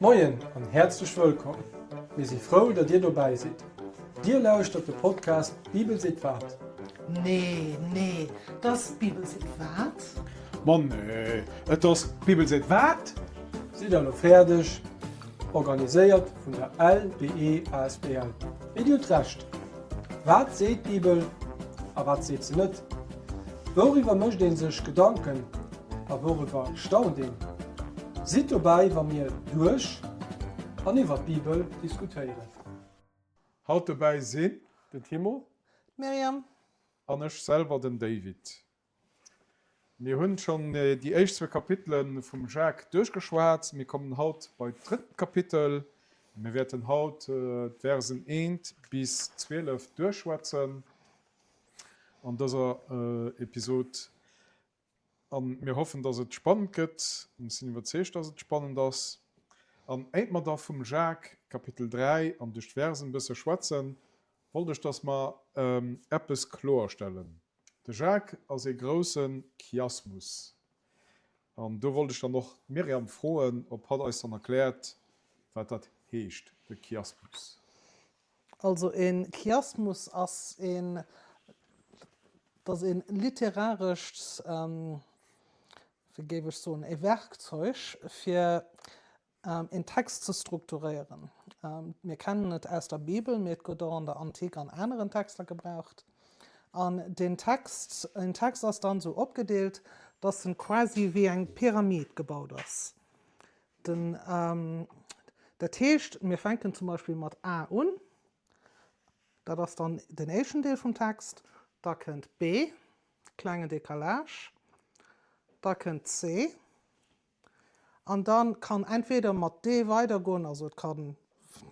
Moien an häerzlech wëllkomm! Mir si frou, datt Dir dobäi sidd. Dir lauschtert de Podcast D'Bibel seet wat? Nee, nee, 't ass D'Bibel seet wat? Ma nee, et ass D'Bibel seet wat? Sidd der elo fäerdeg? Organiséiert vun der LBE asbl. Mee Dir hutt Recht. Wat seet d'Bibel a wat seet se net? Wouriwwer mécht ee sech Gedanken a wouriwwer staunt een? Sidd dobäi, wa mir duerch an iwwer d'Bibel diskutéieren. Haut dobäi sinn. Den Timo. D'Myriam. An ech selwer, den David. Mir hunn schonn déi éischt zwou Kapitele vum Jacques duerchgeschwat. Mir kommen haut bei d'drëtt Kapitel. Mir wäerten haut d'Versen 1 bis 12 duerchschwätzen an dëser Episod. A mir hoffen, dass et spannend gëtt. Ech sinn iwwerzeegt, dass et spannend ass. An éiert mer da vum Jacques Kapitel 3 an duerch d'Versen e bësse schwätzen, wollt ech, dass mer eppes kloerstellen. De Jacques ass ee grousse Chiasmus. An do wollt ech dann och d'Myriam froen, ob hatt eis dann erkläert, wat dat heescht, de Chiasmus. Also e Chiasmus ass een, dat ass e literarescht, wéi géif ech soen, e Werkzeug, fir een Text ze strukturéieren. Mir kennen et aus der Bibel, mee et gëtt och an der Antik an aneren Texter gebraucht. An deen Text, en Text ass dann esou opgedeelt, dass en quasi wéi eng Pyramid gebaut ass. Den, dat heescht, mir fänken zum Beispill mat A un, dat ass dann den éischten Deel vum Text, da kënnt B, klengen Décalage, da kënnt C, An dann kann entweder mat D weidergoen, also et kann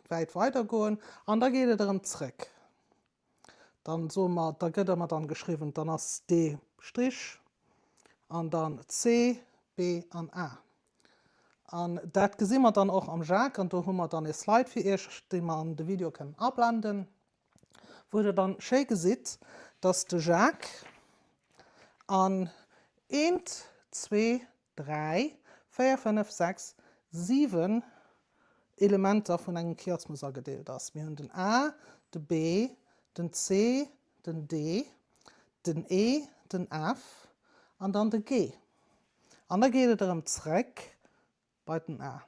wäit weidergoen, an da geet et erëm zréck. Dann soe mer, da gëtt ëmmer dann geschriwwen, dann ass D Strich an dann C, B an A. An dat gesi mer dann och am Jacques, an do hu mer dann e Slide fir Iech, dee mer an de Video kënnen ablenden, wou Der dann schéi gesitt, dass de Jacques an eent, zwee, 3, 4, 5, 6, 7 Elementer vun engem Chiasmus agedeelt ass. Mir hunn den A, de B, den C, den D, den E, den F an dann de G. An da geet et erëm zréck bei den A.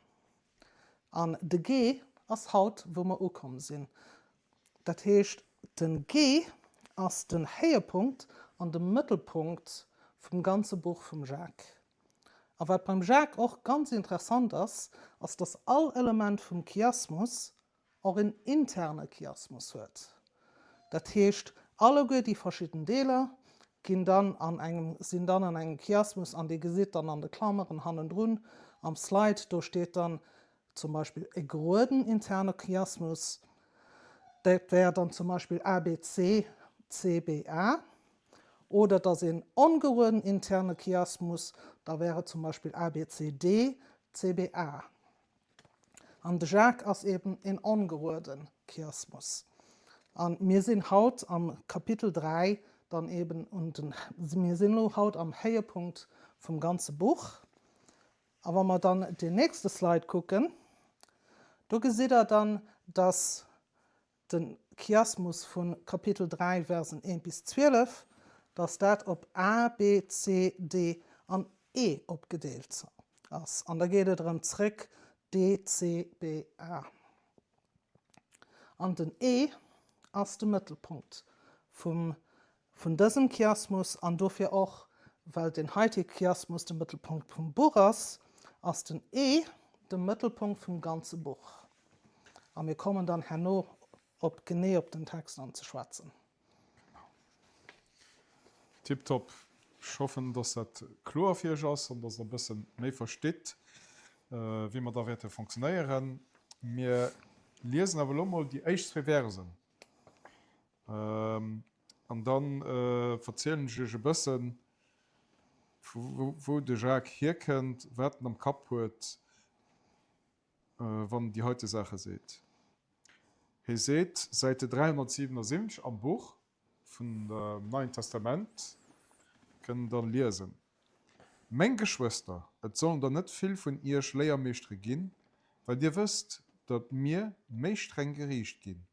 An de G ass haut, wou mer ukomm sinn. Dat heescht, den G ass den Héiepunkt an de Mëttelpunkt vum ganze Buch vum Jacques. A wat beim Jacques och ganz interessant ass, ass dass all Element vum Chiasmus och en interne Chiasmus huet. Dat heescht, alleguer déi verschidden Deeler ginn dann an engem, sinn dann an engem Chiasmus an Dir gesitt dann an de Klammeren hannendrun am Slide, do steet dann zum Beispill e gerueden interne Chiasmus, dat wär dann zum Beispill ABC, CBA, oder et ass een ongerueden interne Chiasmus, da wär et zum Beispill ABCD, CBA. An de Jacques ass eben een ongeruede Chiasmus. A mir sinn haut am Kapitel 3 dann eben un den, mir sinn elo haut am Héiepunkt vum ganze Buch. A wa mer dann deen nächste Slide kucken, do gesitt Der dann, dass de Chiasmus vu Kapitel 3, Versen 1 bis 12, dass dat op A, B, C, D an E opgedeelt ass. An da geet et erëm zréck D, C, B, A. An den E ass de Mëttelpunkt vum vun dësem Chiasmus, an dofir och, well den heitege Chiasmus de Mëttelpunkt vum Buch ass, ass den E de Mëttelpunkt vum ganze Buch. A mir kommen dann herno op genee op den Text an ze schwätzen. Genau. Tiptop. Ech hoffen, dass dat kloer fir iech ass an dass der e bësse méi verstitt, wéi mer da wäerte fonctionnéieren. Mir liesen awer elo mol déi éischt zwee Versen. An dann verzielen ech iech e bëssen, vu wou de Jacques hierkënnt, wat en am Kapp huet, wann en déi heite Saache seet. Hie seet, Säite 377 am Buch vun dem Neien Testament kënnt Der liesen, Meng Geschwëster, et sollen der net vill vun iech Léiermeeschtere ginn, Well dir wësst, datt mir méi streng geriicht ginn.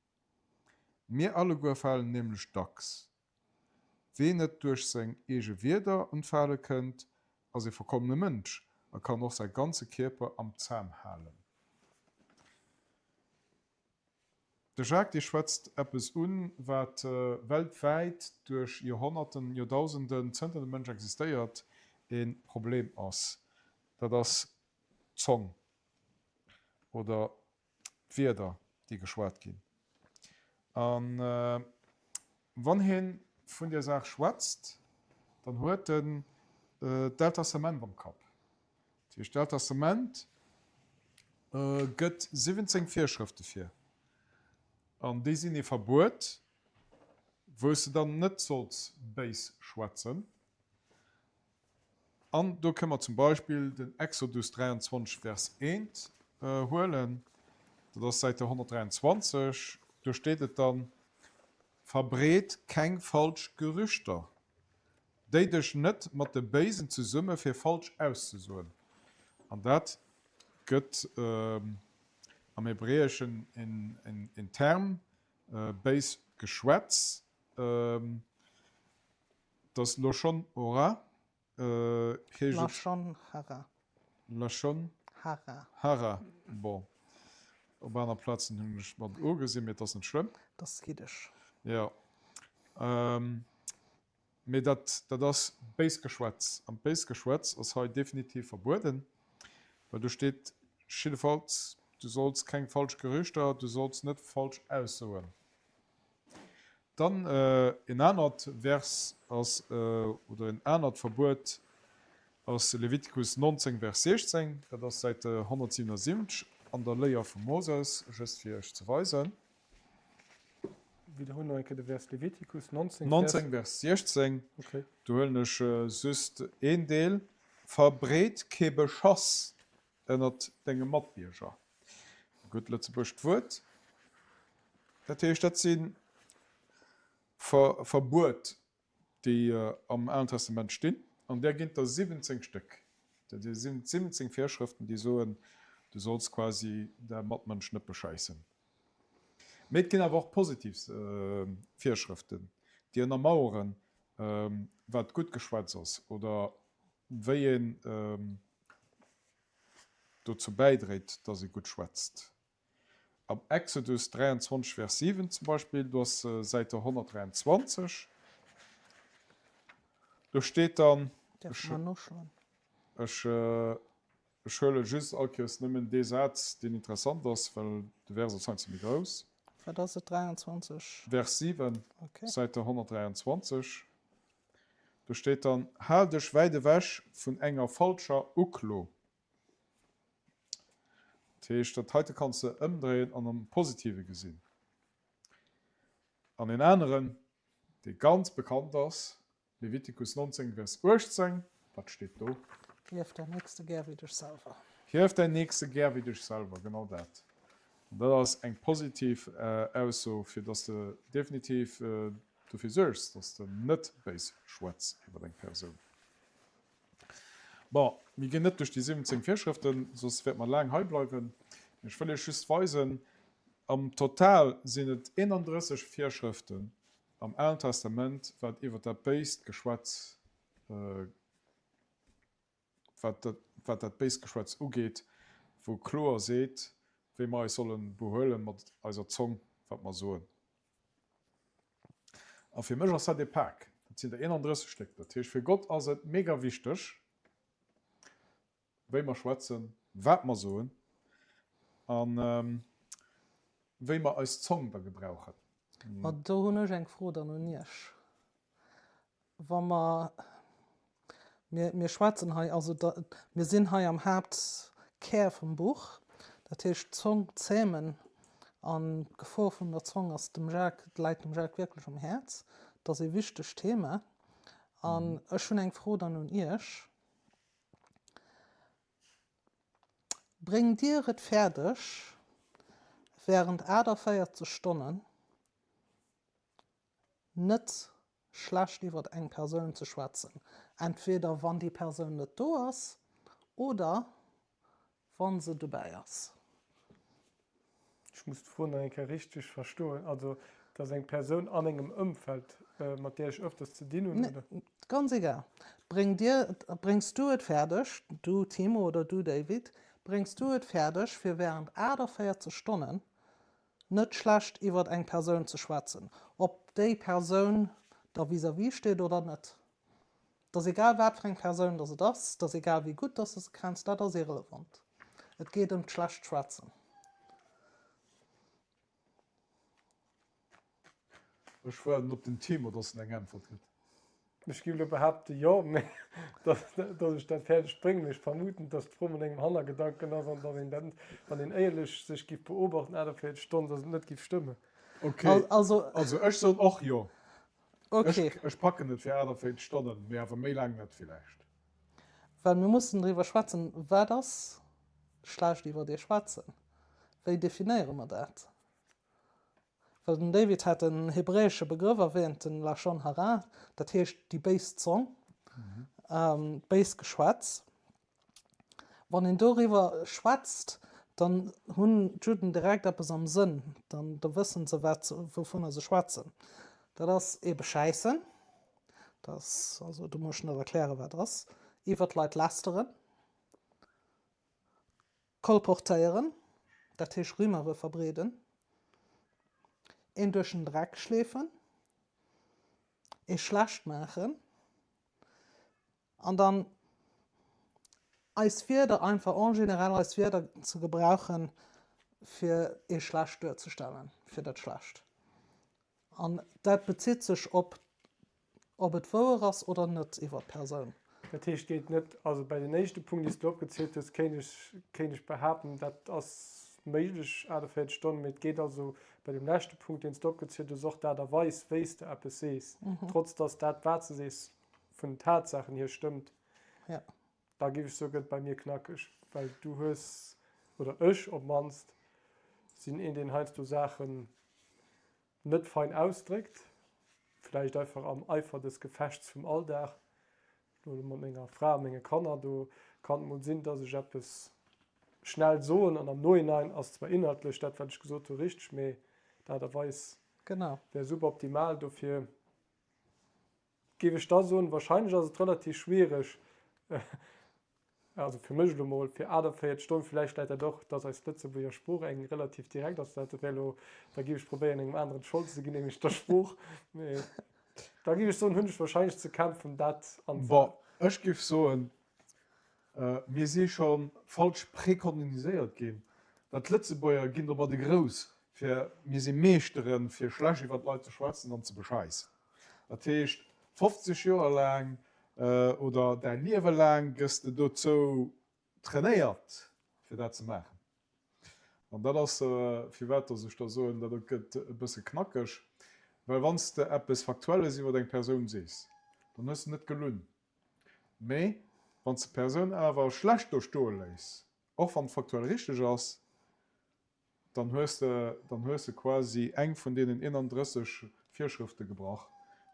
Mir alleguer falen nämlech dacks. Ween net duerch seng eege Wierder un d'Fale kënnt, ass ee verkommene Mënsch a kann och säi ganze Kierper am Zam halen. De Jacques, dee schwätzt eppes un, wat weltwäit duerch Joerhonnerten, Joerdausenden, zënter de Mënsch existéiert, e Problem ass. Dat ass d'Zong oder d'Wierder, déi geschwat ginn. A wann hie vun där Saach schwätzt, dann huet en d'Aalt Testament am Kapp. Dat heescht, d'Aalt Testament gëtt 17 Virschrëfte vir, an déi sinn ee Verbuet, wou s de dann net solls béis schwätzen. An do kënne mer zum Beispill den Exodus 23, Vers 1 huelen, dat ass Säite 123, do steet et dann, Verbreet keng falsch Gerüchter, Déi dech net mat de Béisen zesumme fir falsch auszesoen. An dat gëtt am Hebräeschen en Term, béis Geschwätz, dat ass Loschon hora, heescht et. Lachon hara. Lachon hara. Hara, bon, op aner Plazen hunn ech mat o gesinn, mee et ass net schlëmm. Dat ass Jiddesch. Jo. Mee dat, dat ass béis Geschwätz. An d'béis Geschwätz ass hei definitiv verbueden, well do steet jiddefalls, du solls keng falsch Gerüchter, du solls net falsch aussoen. Dann en anert Vers ass, oder en anert Verbuet ass Levitikus 19, Vers 16, dat ass Säit 177 an der Léier vum Moses, just fir iech ze weisen. Widderhuel nach eng Kéier de Vers Levitikus 19, 19, Vers 16. Okay. Do huelen ech just een Deel, Verbreet kee Beschass ënnert denge Matbierger. E gutt lëtzebuergescht Wuert. Dat heescht, dat si Verbuet, déi am Alen Testament stinn, an där ginn der 17 Stéck. Dat si 17 Virschrëften, déi soen, du solls quasi däi Matmënsch net beschäissen. Mee et ginn awer och positiv Virschrëften, déi ënnermaueren, wat gutt Geschwätz ass oder wéi een dozou bäidréit, dass ee gutt schwätzt. Am Exodus 23, Vers 7 zum Beispill, do ass Säite 123, do steet dann, ech ech huele just all Kéiers nëmmen dee Saz, deen interessant ass, well de Vers ass heiansdo méi grouss. Wat ass et, 23? Vers 7, Säite 123, do steet dann, Hal dech wäit ewech vun enger falscher Uklo. Dat heescht, dat heite kanns de ëmdréien an am Positive gesinn. An een aneren, dee ganz bekannt ass, Levitikus 19, Vers 18, wat steet do? Hief däin Nächste gär wéi dech selwer. Hief däin Nächste gär wéi dech selwer, genau dat. An dat ass eng positiv Ausso, fir dass de definitiv dofir suergs, dass de net béis schwätz iwwer eng Persoun. Bon, mir ginn net duerch déi 17 Virschrëften, soss wäerte mer laang hei bleiwen. Ech wëll Iech just weisen, am Total sinn et 31 Virschrëften am Alen Testament, wat iwwer dat béist Geschwätz, wat dat, wat dat béist Geschwätz ugeet, wou kloer seet, wéi mer eis solle behuele mat eiser Zong, wat mer soen. A fir mech ass dat ee Pak. Dat sinn der 31 Stéck. Dat heescht, fir Gott ass et mega wichteg, wéi mer schwätzen, wat mer soen a wéi mer eis Zong da gebrauchen. Ma do hunn ech eng Fro dann un Iech. Wa mer, mir, mir schwätzen hei, also da, mir sinn hei am Haaptkär vum Buch, dat heescht d'Zong zämen an d'Gefor vun der Zong ass dem Jacques, läit dem Jacques wierklech um Häerz. Dat ass ee wichtegt Thema. An ech hunn eng Fro dann un Iech. Bréngt Dir et fäerdeg, während 48 Stonnen net schlecht iwwert eng Persoun ze schwätzen, entweder wann déi Persoun net do ass oder wa se dobäi ass. Ech muss d'Fro nach eng Kéier richteg verstoen. Also, dass eng Persoun a mengem Ëmfeld, mat där ech ëfters ze dinn hunn, oder? Ganz egal. Bréngt Dir, bréngs du et fäerdeg, du Timo oder du David, bréngs du et fäerdeg, fir während 48 Stonnen net schlecht iwwert eng Persoun ze schwätzen, ob déi Persoun der vis-à-vis steet oder net? Et ass egal, wat fir eng Persoun dass et ass, et ass egal, wéi gutt dass de se kenns, dat ass irrelevant. Et geet ëm d'schlecht Schwätzen. Ech waarden op den Timo, dass en eng Äntwert gëtt. Ech géif elo behaapten, jo, mä dass ech dat fäerdeg bréngen. Ech vermuten, dass d'Fro mat engem Hannergedanken ass an dass een dat, wann een éierlech sech géif beobachten, 48 Stonnen, dass et net géif stëmmen. Ok, also ech soen och jo. Okay. Ech, ech packen et fir 48 Stonnen, mee awer méi laang net villäicht. Well mir mussen driwwer schwätzen, wat ass schlecht iwwer ee schwätzen? Wéi definéiere mer dat? Well den David hat en hebräesche Begrëff erwähnt, den Lashon Hara, dat heescht déi béis Zong, d'béis Geschwätz. Wann een doriwwer schwätzt, dann hunn d'Judden direkt eppes am Sënn, dann da wëssen se wat se, wouvunner se schwätzen. Dat ass ebe schäissen, dat ass, also do muss ech net erklären wat ass, iwwer d'Leit lästeren, kolportéieren, dat heescht Rumeure verbreeden, een duerch den Dreck schleefen, ee schlecht maachen. An dann eis Wierder einfach en général eis Wierder ze gebrauchen, fir ee schlecht duerzestellen, fir dat Schlecht. An dat bezitt sech op, ob et wouer ass oder net iwwer d'Persoun. Dat heescht, geet net, also bei den éischte Punkt, déi s de opgezielt hues, kéint ech, kéint ech behaapten, dat ass méiglech, 48 Stonnen, mee et geet also bei deem leschte Punkt, deen s de opgezielt hues, och d'Aart a Weis, wéi s de eppes sees, trotz dass dat, wat s de sees, vun den Tatsaachen hier stëmmt, ja. da géif ech soen, gëtt et bei mir knackeg, well du hues, oder ech op d'mannst, sinn een, deen heiansdo Saachen net fein ausdréckt, vläicht einfach am Eifer des Gefechts vum Alldag, elo mat menger Fra a menge Kanner, do kann et mol sinn, dass ech eppes schnell soen an am Nohinein ass zwar inhaltlech dat, wat ech gesot hu, richteg, mee d'Aart a Weis wär suboptimal. Dofir Géif ech da soen, wahrscheinlech ass et relativ schwiereg, also fir mech elo mol, fir 48 Stonnen, villäicht läit dat och, dass eis Lëtzebuerger Sprooch eng relativ direkt ass, dat wär elo, da géif ech probéieren engem aneren d'Schold ze ginn, nämlech der Sprooch, mee da géif ech soen, hunn ech wahrscheinlech ze kämpfen dat anzehalen. Bon, ech géif soen, mir si scho falsch préconiséiert ginn, dat d'Lëtzebuerger ginn domadde grouss, fir mir si Meeschteren, fir schlecht iwwer d'Leit ze schwätzen an ze bescheissen. Dat heescht, 50 Joer laang oder däi Liewe laang gëss de dozou trainéiert, fir dat ze maachen. An dat ass, firwat dass ech da soen, dat gëtt e bësse knackeg, well wann s de eppes Faktuelles iwwer eng Persoun sees, dann hues de net gelunn. Mee wann s de d'Persoun awer schlecht do stoe léiss, och wann et faktuell richteg ass, Dann hues de, dann hues de quasi eng vun deenen 31 Virschrëfte gebrach.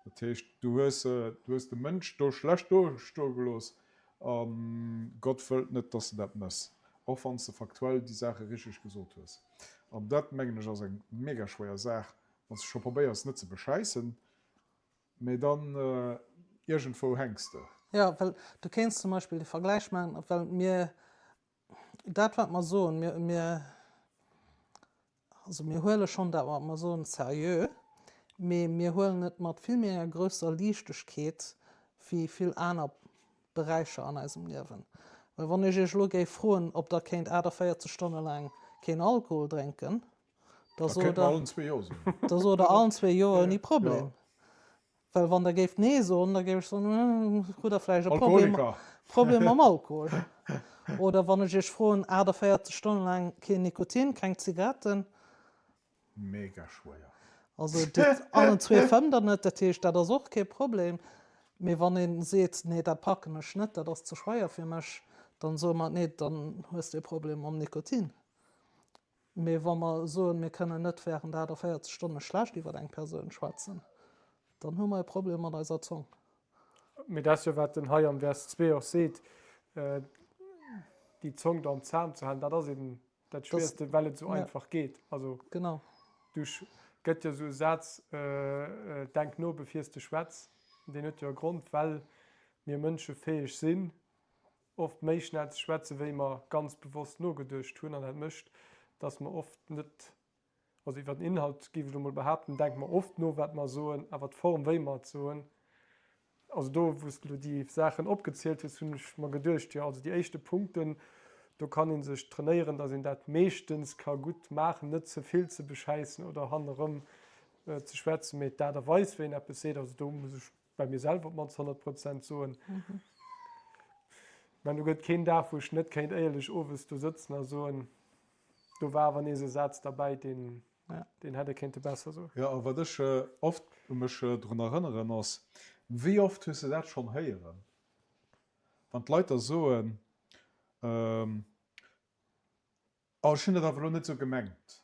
Dat heescht, du hues, du hues de Mënsch do schlecht do stoe gelooss a Gott wëllt net, dass de dat mëss, och wann s de faktuell déi Saache richteg gesot hues. An dat, mengen ech, ass eng mega schwéier Saach, wann s de scho probéiers net ze beschäissen, mee dann iergendwou hänks de. Jo, well du kéints zum Beispill de Vergläich maachen, well mir Dat wat mer soen, mir, mir, also mir huele schonn dat wat mer soen seriö, mee mir huelen et mat vill méi enger grousser Liichtegkeet wéi vill aner Beräicher an eisem Liewen. Well wann ech Iech elo géif froen, ob Der kéint 48 Stonne laang keen Alkohol drénken, da sot Der, da sot Der allen zwee Jo ouni Problem. Well wann Der géift Nee soen, da géif ech soen, hutt Der vläicht e Problem, Problem mam Alkohol. Oder wann ech Iech froen, 48 Stonne laang keen Nikotin, keng Zigaretten. Mega schwéier. Also dat allen zwee fëmmt Der net, dat heescht, dat ass och kee Problem. Mee wann ee seet, nee dat packen ech net, dat ass ze schwéier fir mech, dann soe mer, nee dann hues de e Problem mam Nikotin. Mee wa mer soen, mir kënnen net während 48 Stonne schlecht iwwer eng Persoun schwätzen, dann hu mer e Problem mat eiser Zong. Mee dat ass jo, wat en hei am Vers 2 och seet, déi Zong do am Zam ze halen, dat ass eben. Dat Schwierste, well et esou einfach geet. Also genau. Du gëtt jo esou e Saz, Denk no, bevir s de schwätz. Deen huet jo e Grond, well mir Mënsche fäeg sinn, oft méi schnell ze schwätzen, wéi mer ganz bewosst nogeduecht hunn. An dat mécht, datt mer oft net, also iwwer den Inhalt géif ech elo mol behaapten, denke mer oft no, wat mer soen, awer d'Form, wéi mer et soen, also do, wou s de elo déi Saachen opgezielt hues, hunn ech mer geduecht, jo, also déi éischte Punkten, do kann ee sech trainéieren, datt een dat meeschtens ka gutt maachen, net ze vill ze beschäissen oder hannerëm ze schwätzen, mee d'Aart a Weis, wéi een eppes seet, also do muss ech bei mir selwer op d'mannst 100 Prozent soen, mä do gëtt keen Dag, wou ech net kéint éierlech owes do sëtzen a soen, do war awer nees e Saz derbäi, deen deen hätt e kéinte besser soen. Jo, a wat ech oft mech drun erënneren ass, wéi oft hues de dat schonn héieren, wann d'Leit da soen, Oh, ech hunn dat awer elo net esou gemengt.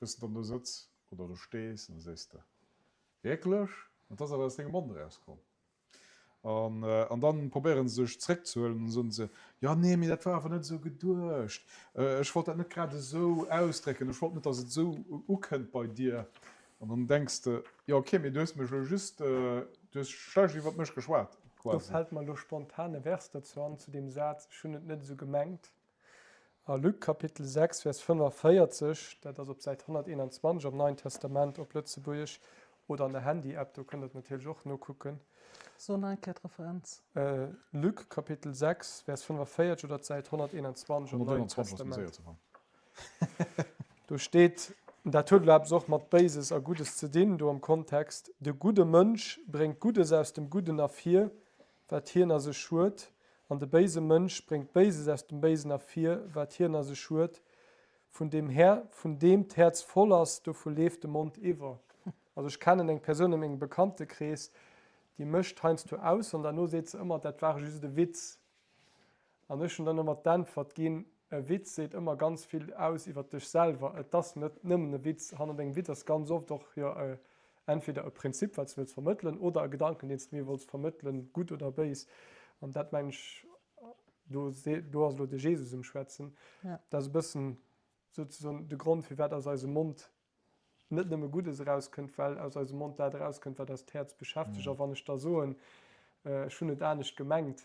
Wou s de dann do sëtz oder do stees an da sees de, Wierklech? Dat ass awer aus dengem Mond erauskomm. An, an dann probéiere se sech zeréckzehuelen an da soen se, Jo, nee, mee dat war awer net esou geduecht. Ech wollt dat net grad esou ausdrécken. Ech wollt net, datt et esou ukënnt bei dir. An dann denks de, Jo, okay, mee du hues mech elo just, du hues schlecht iwwert mech geschwat, Do quasi. fält mer elo spontan e Vers dozou an, zu deem Saz, Ech hunn et net esou gemengt. A Luc Kapitel 6, Vers 45, dat ass op Säit 121 am Neien Testament op Lëtzebuergesch oder an der Handy-App, do kënnt Der et natierlech och nokucken. So nach eng Kéier d'Referenz. Luc Kapitel 6, Vers 45 oder d'Säit 121 am Neien 121 ass méi Testament. séier ze fannen. Do steet, dat huet elo eppes och mat Béises a Guddes ze dinn, do am Kontext, De gudde Mënsch bréngt Guddes aus dem Gudden ervir, wat hien a sech huet, an de béise Mënsch bréngt Béises aus dem Béisen ervir, wat hien a sech huet. Vun dem Här, vun deem d'Häerz voll ass, dovu leeft de Mond iwwer. Also ech kennen eng Persoun a mengem Bekanntekrees, déi mécht heiansdo aus an derno seet se ëmmer, dat war just e Witz. An ech hunn dann ëmmer d'Äntwert ginn, E Witz seet ëmmer ganz vill aus iwwer dech selwer. Et ass net nëmmen e Witz. Hannert engem Witz ass ganz oft och jo entweder e Prinzip, wat s de wëlls vermëttelen, oder e Gedanken, deen s de mir wollts vermëttelen, gutt oder béis. An dat mengen ech, do do ass elo de Jesus um Schwätzen, dat ass e bëssen souzesoen de Grond, firwat aus eisem Mond net nëmme Guddes erauskënnt, well aus eisem Mond dat erauskënnt, wat eist Häerz beschäftegt. A wann ech da soen, ech hunn et anescht gemengt,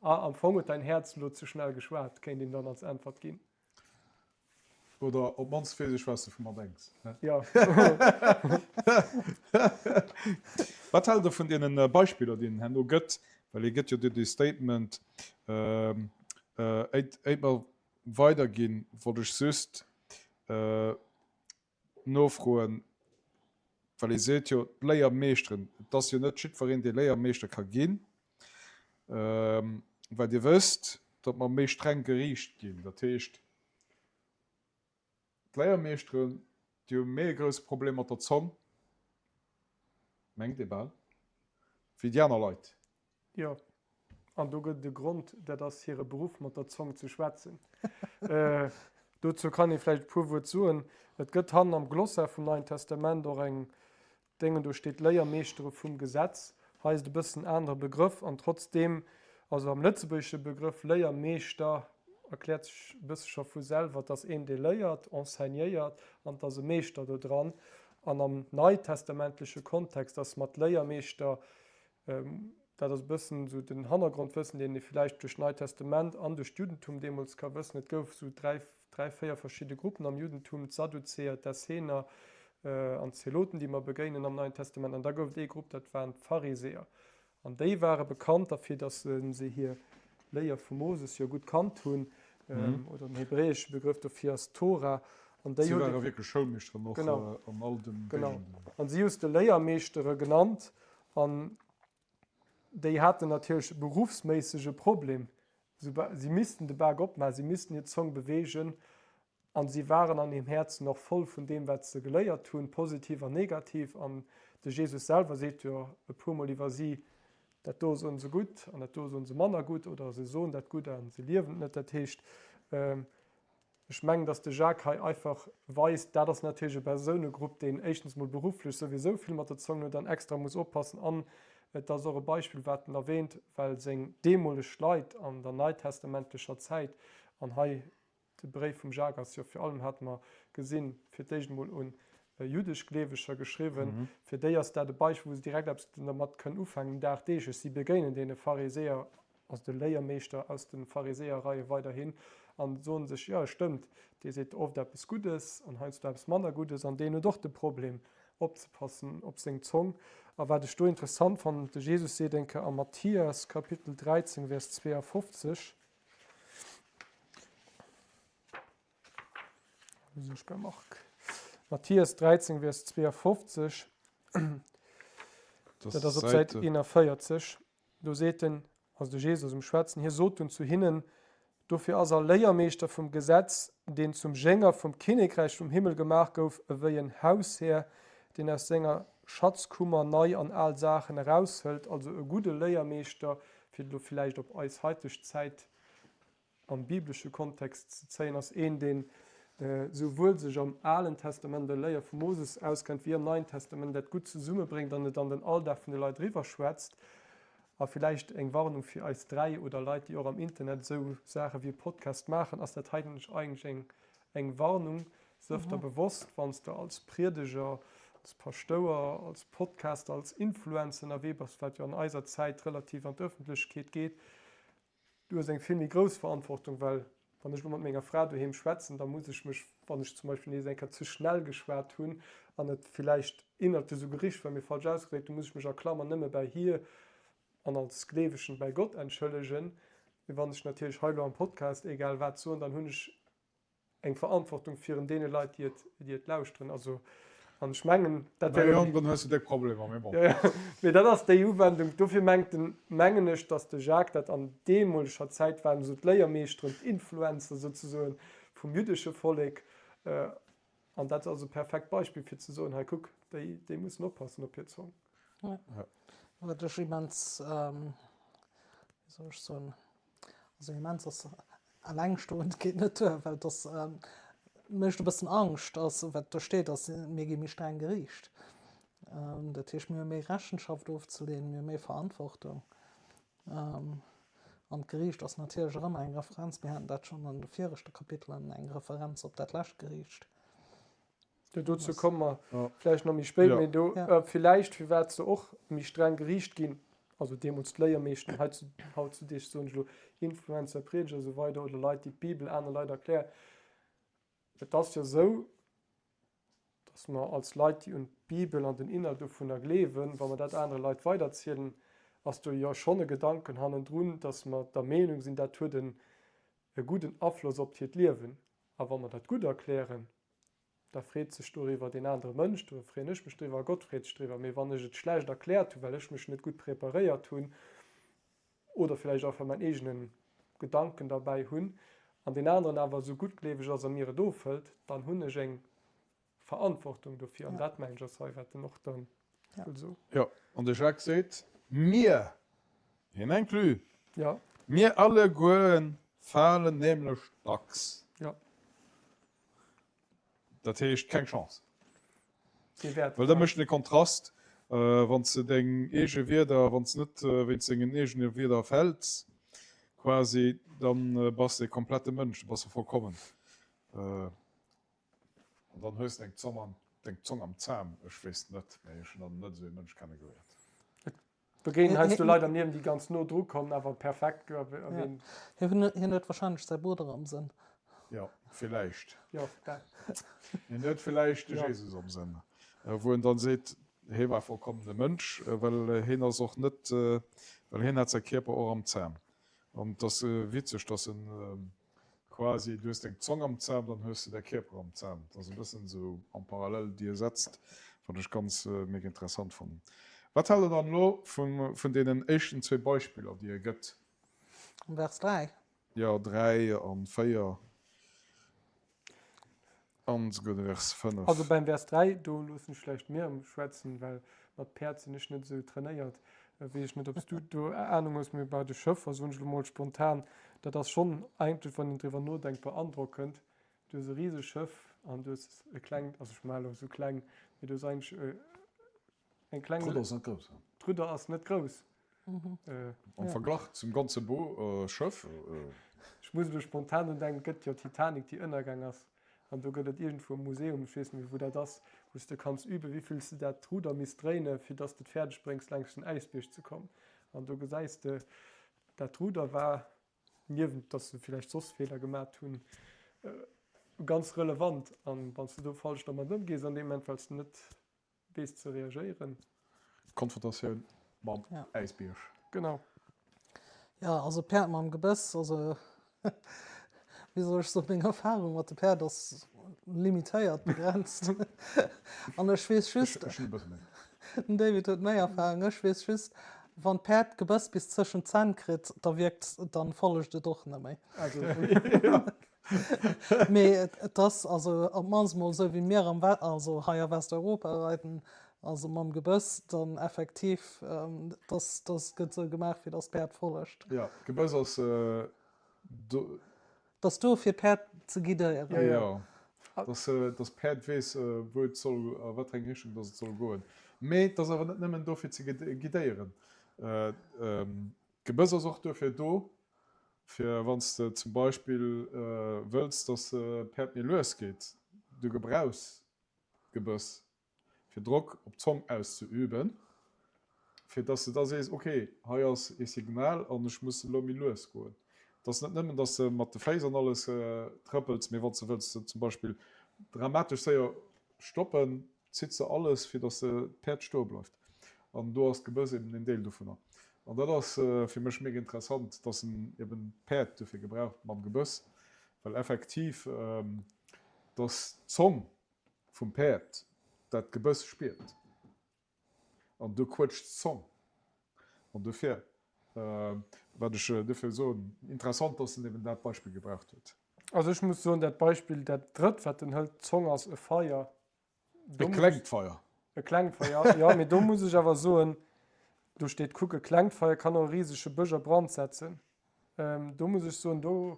ah, am Fong huet däin Häerz elo ze schnell geschwat, kéint een dann als Äntwert ginn. Oder op d'mannst weess ech, wat s de vu mer denks. Jo. Wat haalt Der vun deene Beispiller, déi en herno gëtt? Well e gëtt jo do dee Statement, éit mer weiderginn, wollt ech just nofroen, well ee seet jo d'Léiermeeschteren, et ass jo net jiddwereen, dee Léiermeeschter ka ginn, well Dir wësst, datt mer méi streng geriicht ginn. Dat heescht, d'Léiermeeschteren, déi hu méi e grouse Problem mat der Zong, mengt ee bal, wéi déi aner Leit. Jo, an do gëtt et e Grond, dat ass hire Beruff, mat der Zong ze schwätzen. Dozou kann ee vläicht e puer Wuert soen. Et gëtt hannen am Glossar vum Neien Testament och eng Déngen, do steet Léiermeeschtere vum Gesetz. Hei ass et e bëssen anere Begrëff an trotzdeem, also am lëtzebuergesche Begrëff Léiermeeschter erkläert sech e bësse scho vu selwer, et ass een, dee léiert, enseignéiert, an et ass e Meeschter do dran. An am neitestamentleche Kontext ass mat Léiermeeschter Dat ass e bëssen esou den Hannergrondwëssen, deen ee villäicht duerch d'Neit Testament an duerch d'Juddentum deemools ka wëssen. Et gouf esou dräi, dräi, véier verschidde Gruppen am Juddentum, d'Sadduzäer, d'Essener an d'Zeloten, déi mer begéinen am Neien Testament. An da gouf et ee Grupp, dat waren d'Pharisäer. An déi ware bekannt derfir, datt se hir Léier vum Moses jo gutt kannt hunn, oder den hebräesche Begrëff dofir ass Tora. An déi Si huet ware wierklech Schoulmeeschteren och an all den Genau. Géigenden. An si hu se de Léiermeeschtere genannt. An déi haten natierlech e beruffsméissege Problem. Si missten de Bak opmaachen, si missten hir Zong beweegen a si waren an hirem Häerzen och voll vun deem, wat se geléiert hunn, positiv an negativ. An de Jesus selwer seet jo e puermol iwwer si, Dat do soen se gutt an dat do soen se manner gutt oder se soen dat gutt a se liewen et net. Dat heescht, Ech mengen, dass de Jacques hei einfach weist, dat ass natierlech e Persounegrupp, deen éischtens mol berufflech souwisou vill mat der Zong huet an extra muss oppassen. An et ass och e Beispill, wat en erwähnt, well seng deemoleg Leit an der neitestamentlecher Zäit. An hei De Bréif vum Jacques ass jo fir allem, hate mer gesinn, fir d'éischt emol un jüddesch Gleeweger geschriwwen. Fir déi ass dat e Beispill, wou se direkt eppes dermat kënnen ufänken, dagdeeglech. Si begéinen deene Pharisäer, also de Léiermeeschter aus de Pharisäerreie weiderhin, a soen sech, Jo, et stëmmt, dee seet oft eppes Guddes an heiansdo eppes manner Guddes, an deen huet och de Problem, opzepassen op seng Zong. A wat ech do interessant fannen, de Jesus seet eng Kéier am Mathias Kapitel 13, Vers 52, Mathias 13, Vers 52, dat ass op Säit 41, do seet en, also de Jesus um Schwätzen, hie sot dunn zu hinnen, Dofir ass all Léiermeeschter vum Gesetz, deen zum Jénger vum Kinnekräich vum Himmel gemaach gouf, ewéi en Haushär, deen aus senger Schatzkummer nei an al Saachen eraushëlt, also e gudde Léiermeeschter, fir et elo villäicht op eis haiteg Zäit am biblesche Kontext ze zéien, ass een, deen souwuel sech am Alen Testament, der Léier vum Moses, auskennt, wéi am Neien Testament dat gutt zesummebréngt an et an den Alldag vun de Leit eriwwerschwätzt. A villäicht eng Warnung fir eis 3 oder Leit, déi och am Internet esou Saache wéi e Podcast maachen, ass dat heiten eigentlech eng Warnung, Sëff der bewosst, wann s de als Priedeger, als Paschtouer, als Podcaster, als Influencer ënnerwee bass, wat jo an eiser Zäit relativ an d'Ëffentlechkeet geet, du hues eng vill méi grouss Verantwortung, well wann ech elo mat menger Fra doheem schwätzen, da muss ech mech, wann ech zum Beispill nees eng Kéier ze schnell geschwat hunn an et villäicht inhaltlech esou gericht war, mee falsch ausgedréckt, du muss ech mech a Klammer nëmme bäi hir an als Gleewegen bäi Gott entschëllegen. Mee wann ech natierlech hei elo am Podcast egal wat soen, dann hunn ech eng Verantwortung virun deene Leit, déi et, déi et lauschteren. Also, an ech mengen, dat wär. Najo, dann hues de déck Problemer, mee bon. Jo, jo, mee dat ass déi Uwendung. Dofir mengt den, mengen ech, datt de Jacques dat an deemoleger Zäit waren esou d'Léiermeeschteren, d'Influencer souzesoen vum jüddesche Vollek. An dat ass e perfekt Beispill fir ze soen, hei kuck, déi, déi mussen oppassen op hir Zong. Ja. Wat ech immens, wéi soll ech soen, also immens ass allengstoend geet net duer, well et ass, mécht e bëssen Angscht, ass wat do steet, ass mir gi méi streng geriicht. Dat heescht, mir hu méi Rechenschaft ofzeleeën, mir hu méi Verantwortung. An d'Geriicht ass natierlech och ëmmer eng Referenz, mir haten dat schonn an de viregte Kapitelen, eng Referenz op dat lescht Geriicht. Jo, dozou komme mer vläicht nach méi spéit, mee do villäicht, firwat se och méi streng geriicht ginn, also deemools d'Léiermeeschteren, hautzudeeg soen ech elo Influencer, Priedeger a sou weider oder Leit, déi d'Bibel aner Leit erklären. Et ass jo esou, dass mer als Leit, déi un d'Bibel an den Inhalt dovunner gleewen, wa mer dat anere Leit weiderzielen, ass do jo schonn e Gedanken hannendrun, dass mer der Meenung sinn, dat huet en e gudden Afloss op hiert Liewen. A wa mer dat gutt erklären, da freet sech doriwwer deen anere Mënsch, do freeën ech mech driwwer a Gott freet sech driwwer. Mee wann ech et schlecht erkläert hunn, well ech mech net gutt preparéiert hunn, oder villäicht einfach mäin eegene Gedanken derbäi hunn, an deen aneren awer esou guttgleeweg ass a mir et ofhëlt, dann hunn ech eng Verantwortung dofir. An dat, mengen ech, ass hei, wat den och dann wëll soen. Jo, an de Jacques seet, Mir, hien inclus, mir allegueren falen nämlech dacks. Dat heescht, keng Chance. Well da mécht en e Kontrast, wann s de deng eege Wierder, wann s net wéinst dengen eegene Wierder fäls, quasi, da bass de e komplette Mënsch, du bass e vollkommen. An dann hues de deng Zong am, deng Zong am Zam. Ech weess net, mä ech hunn nach net esou ee Mënsch kennegeléiert. Begéinen heiansdo Leit am Liewen, déi ganz no dru kommen, awer perfekt erwähnen. Hien huet wahrscheinlech säi Brudder am Sënn. Jo, villäicht. Jo, dat. Hien huet villäicht de Jesus am Sënn, wou en dann seet, hie war vollkommene Mënsch, well hien ass och net, well hien hat säi Kierper och am Zam. An et ass witzeg, dass en Quasi, du hues deng Zong am Zam, dann hues de däi Kierper am Zam. Dat ass e bëssen esou en parallèle déi e setzt, wat ech ganz mega interessant fannen. Wat haalt der dann elo vun deenen éischten zwee Beispiller, déi e gëtt? Am Vers 3. Jo, 3 an 4 an esouguer de Vers 5. Also beim Vers 3, do loossen ech vläicht d'Myriam schwätzen, well mat Päerd sinn ech net esou trainéiert. Weess ech net, ob s du do Anung hues, mee bei de Schëffer, soen ech elo mol spontan, dat ass schonn eigentlech, wann een driwwer nodenkt, beandrockend. Du hues e Riseschëff an du hues e klengt, also ech maache elo esou kleng, mee du hues eigentlech eng kleng. D'Rudder ass net grouss. D'Rudder ass net grouss. Am Verglach zum ganze Bo Schëff. Ech muss elo spontan drun denken, et gëtt jo Titanic, déi ënnergaang ass, an do gëtt et iergendwou e Museum, ech weess net méi wou dat ass, wou s de kanns üben, wéi vill s de dat Ruder misst dréinen, fir dass de et fäerdeg bréngs laanscht den Äisbierg ze kommen. An do gesäis de, dat Ruder war, niewent dass se villäicht soss Feeler gemat hunn, ganz relevant. An wann s de do falsch dermat ëmgees an deem Moment, well s de net weess ze reagéieren. Konfrontatioun mam Äisbierg. Genau. Jo, also Päerd mam Gebëss, also wéi soll ech soen, meng Erfahrung mat de Päerd ass limitéiert, begrenzt. An ech weess just, Ech hunn e bësse méi. Den David huet méi Erfahrung, ech weess just, wann d'Päerd d'Gebëss bis zwëschen d'Zänn kritt, da wierkt, dann follegt et och net méi. Also, Mee et ass also op d'mannst mol esou wéi mir am also hei a Westeuropa reiden, also mam Gebëss dann effektiv, dass dass gëtt esou gemaach fir dass d'Päerd follegt. Jo, d'Gebëss ass do. T'ass do fir d'Päerd ze guidéieren. Jo, dass dass d'Päerd weess wou et soll, a wat fir eng Richtung dass et soll goen. Mee et ass awer net nëmmen do fir ze guidéieren. D'Gebëss ass och duerfir do, fir wann s de zum Beispill wëlls, dass d'Päerd méi lues geet. Du gebrauchs d'Gebëss, fir Drock op d'Zong auszeüben, fir dass de da sees, ok, hei ass ee Signal an ech muss elo méi lues goen. Et ass net nëmmen, dass de mat de Féiss an alles trëppels, mee wann s de wëlls zum Beispill dramatesch séier stoppen, zitt se alles, fir dass d'Päerd stoe bleift. An do ass d'Gebëss eben en Deel dovunner. An dat ass fir mech mega interessant, dass en eben d'Päerd dofir gebraucht mam Gebëss, well effektiv dass d'Zong vum Päerd dat Gebëss spiert an du quëtscht d'Zong. An dofir, wat ech dofir soen, interessant, dass en eben dat Beispill gebraucht huet. Also ech muss soen, dat Beispill, dat drëtt wat en hëlt, d'Zong ass e Feier, E klengt Feier. E klengt Feier, jo, mee do muss ech awer soen, do steet, kuck, e klengt Feier kann och e risege Bësch a Brand setzen. Do muss ech soen, do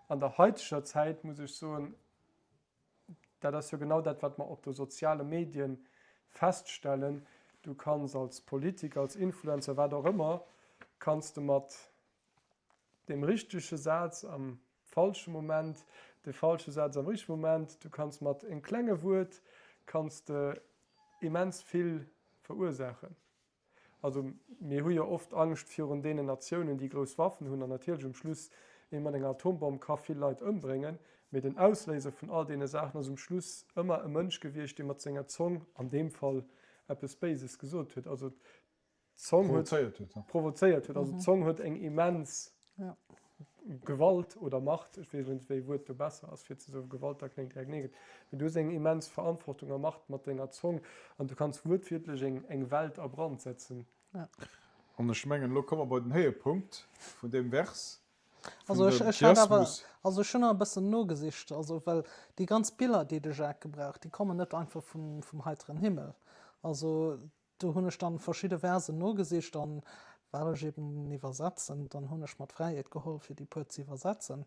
an der haiteger Zäit muss ech soen, dat ass jo genau dat, wat mer op de soziale Medien feststellen, du kanns als Politiker, als Influencer, wat och ëmmer, kanns de mat deem richtege Saz am falsche Moment, de falsche Saz am richtege Moment, du kanns mat engem klenge Wuert kanns de immens vill verursaachen. Also mir hu jo oft Angscht virun deenen Natiounen, déi grouss Waffen hunn an natierlech um Schluss ee mat enger Atombomm ka vill Leit ëmbréngen, mee den Ausléiser vun all deene Saachen ass um Schluss ëmmer e Mënsch gewiescht, dee mat senger Zong an deem Fall eppes Béises gesot huet. Also d'Zong huet Provozéiert huet, ja. provozéiert huet. Also d'Zong huet eng immens Ja. Gewalt oder Macht, ech weess net, wéi Wuert do besser ass, fir ze soen, Gewalt, dat kléngt direkt negativ, mee du hues eng immens Verantwortung a Macht mat denger Zong an du kanns wuertwiertlech eng, eng Welt a Brand setzen. Ja. An ech mengen, elo komme mer bei den Héiepunkt vun deem Vers, vun Also ech, dem ech hat awer, Chiasmus. also ech hunn nach e bëssen nogesicht, also well déi ganz Biller, déi de Jacques gebraucht, déi kommen net einfach vum, vum heiteren Himmel. Also Do hunn ech dann verschidde Versen nogesicht an well ech eben iwwersetzen, dann hunn ech mer d'Fräiheet geholl fir déi puer ze iwwersetzen.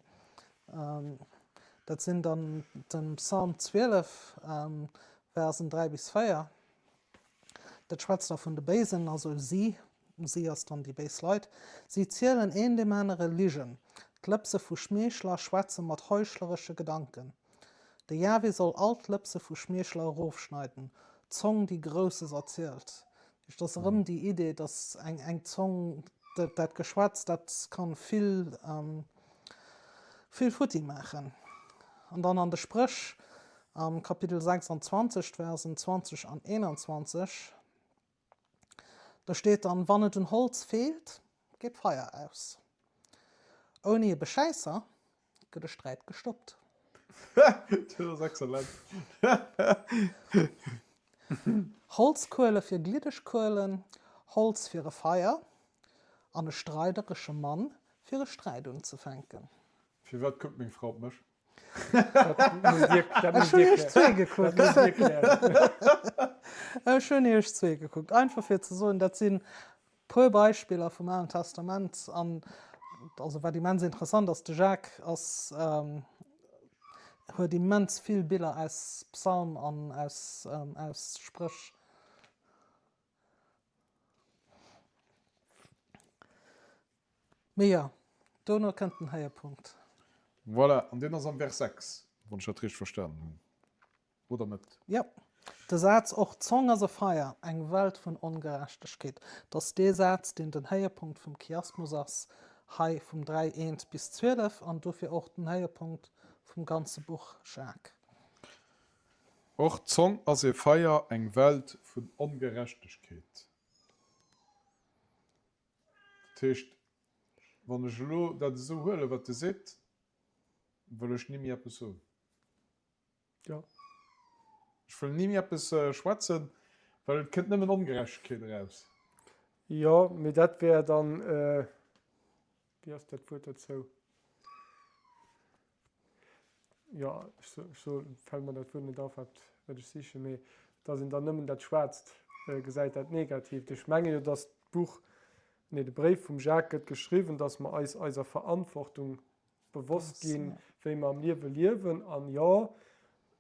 Dat sinn dann dem Psalm 12, Versen 3 bis 4. Dat schwätzt da vun de Béisen, also si, si ass dann déi béis Leit, si zielen een deem anere Ligen, d'Lëpse vu Schmeechler schwätze mat heuchleresche Gedanken. De Jahwe soll all d'Lëpse vu Schmeechler erofschneiden, d'Zong, déi Grousses erzielt. Dat ass erëm déi Idee, datt eng, eng Zong, dat, dat Geschwätz, dat kann vill, vill futti maachen. An dann an de Spréch am Kapitel 26, d'Versen 20 an 21, Do steet dann, Wann et un Holz feelt, geet d'Feier aus. Ouni e Beschäisser gëtt e Sträit gestoppt. Dat ass exzellent. Holzkuele fir gliddeg Kuelen, Holz fir e Feier an e streideresche Mann fir e Sträit unzefänken. Firwat kuckt meng Fra op mech? Ech hunn iech zwee gekuckt. Ech hunn iech zwee gekuckt. Einfach fir ze soen, dat sinn puer Beispiller vum Alen Testament. An also wat immens interessant ass, de Jacques ass, huet immens vill Biller aus Psalm an aus, aus Spréch. Mee jo, dono kënnt den Héiepunkt. Voilà, an deen ass am Vers 6, wann ech dat richteg verstanen hunn, oder net? Jo. De Saz Och d'Zong ass e Feier, eng Welt vun Ongerechtegkeet, dat ass dee Saz, deen den Héiepunkt vum Chiasmus ass, hei vum 3, 1 bis 12, an dofir och den Héiepunkt vum ganze Buch Jacques. Och d'Zong ass e Feier, eng Welt vun Ongerechtegkeet. Dat heescht, wann ech elo dat esou huelen, wat e seet, wëll ech ni méi eppes soen. Jo. Ech wëll ni méi eppes schwätzen, well et kënnt nëmmen Ongerechtegkeet eraus. Jo, mee dat wär dann, wéi ass dat Wuert dozou? Jo, ech so, fält mer dat Wuert net auf, wat, wat ech sichen, mee dass een dann nëmmen dat Schwaarzt gesäit, dat Negatiivt. Ech menge jo, dass d'Buch, nee, de Bréif vum Jacques gëtt geschriwwen, dass mer eis eiser Verantwortung bewosst ginn, wéi mer am Liewe liewen. An jo,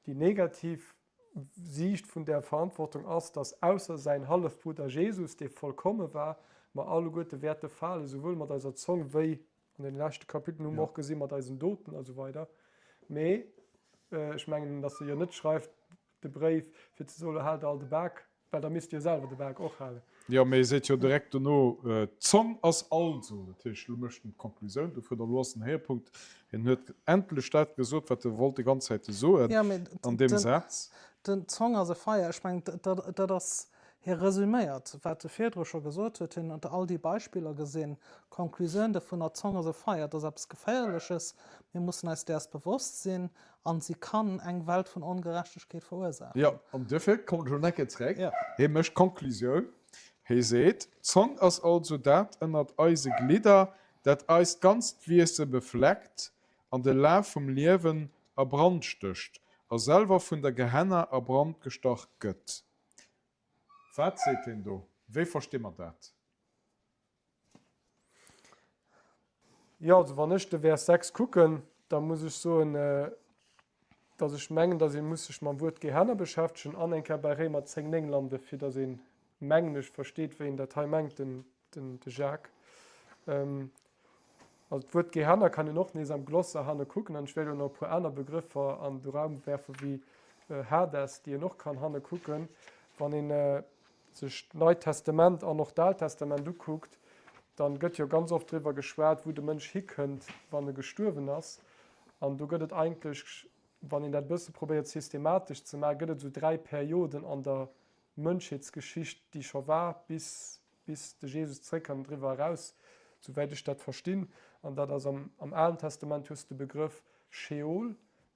déi negativ Siicht vun där Verantwortung ass, dass ausser säin Hallefbrudder Jesus, dee vollkomme war, mer alleguerte wäerte falen, souwuel mat eiser Zong wéi An deene leschte Kapitelen hu mer och gesi mat eisen Doten a sou weider. Mee ech mengen, datt e jo net schreift de Bréif, fir ze soen, haalt all de Bak, well da misst e jo selwer de Bak och halen. Jo, mee e seet jo direkt dono, D'Zong ass also, dat heescht, elo mécht en d'Konklusioun dovun, elo ass den Héierpunkt, hien huet endlech dat gesot, wat e wollt déi ganz Zäite soen an deem Saz. Den D'Zong ass e Feier, ech mengen, dat ass Hie resüméiert, wat e virdru scho gesot huet, hien huet all déi Beispiller gesinn. D'Conclusioun dovunner, D'Zong ass e Feier, et ass eppes Geféierleches, mir mussen eis däers bewosst sinn, an si kann eng Welt vun Ongerechtegkeet verursaachen. Jo, an duerfir kommen ech elo nach eng Kéier zréck. Hie mécht d'Conclusioun, hie seet, D'Zong ass also dat ënnert eise Glidder, dat eist ganzt Wiesse befleckt an de Laf vum Liewen a Brand stécht a selwer vun der Gehenna a Brand gestach gëtt. Wat seet hien do? Wéi versti mer dat? Jo, also wann ech de Vers 6 kucken, da muss ech soen, datt ech mengen, datt ee muss sech mam Wuert Gehenna beschäftegen an eng Kéier bei Réimer 10, 9 landen, fir datt een, mengen ech, versteet, wéi en dat hei mengt, den de Jacques. Also d'Wuert Gehenna kann een och nees am Glossar hanne kucken an ech wäert elo nach e puer aner Begrëffer an de Raum werfe wéi Hades, déi een och kann hanne kucken. Wann ee sech d'Neit Testament an och d'Aalt Testament ukuckt, dann gëtt jo ganz oft driwwer geschwat, wou de Mënsch hikënnt, wann e gestuerwen ass. An do gëtt et eigentlech, wann een dat e bësse probéiert systematesch ze maachen, gëtt et esou 3 Perioden an der Mënschheetsgeschicht, déi scho war, bis, bis de Jesus zréckkënnt an driwwer eraus, souwäit ech dat verstinn. An dat ass am, am Alen Testament hues de de Begrëff Sheol,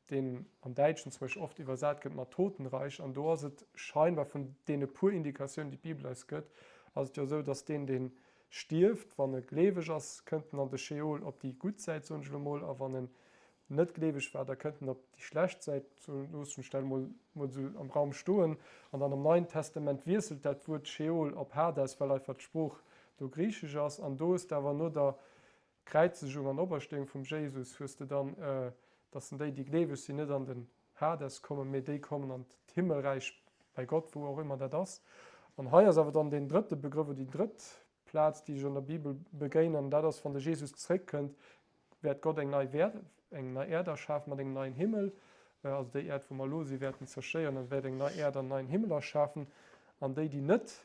deen am Däitschen zum Beispill oft iwwersat gëtt mat Totenreich. An do ass et scheinbar, vun deene puer Indikatiounen, déi d'Bibel eis gëtt, ass et jo esou, dass deen, dee stierft, wann e gleeweg ass, kënnt en an de Sheol op déi gutt Säit, soen ech elo mol, a wann en net gleeweg war, da kënnt en op déi schlecht Säit, sou loossen ech dat emol mol sou am Raum stoen. An dann am Neien Testament wiesselt dat Wuert Sheol op Hades, well einfach d'Sprooch do griichesch ass. An do hues de awer no der Kräizegung an Operstéiung vum Jesus hues de dann, dass en déi, déi gleeweg sinn, net an den Hades kommen, mee déi kommen an d'Himmelräich bei Gott, wou och ëmmer dat ass. An hei ass awer dann deen drëtte Begrëff oder déi drëtt Plaz, déi ech an der Bibel begéinen, an dat ass, wann de Jesus zréckkënnt, wäert Gott eng nei Wäert, eng nei Äerd erschafen mat engem neien Himmel, also déi Äerd, wou mer elo sinn, wäert en zerstéieren an wäert eng nei Äerd an en neien Himmel erschafen. An déi, déi net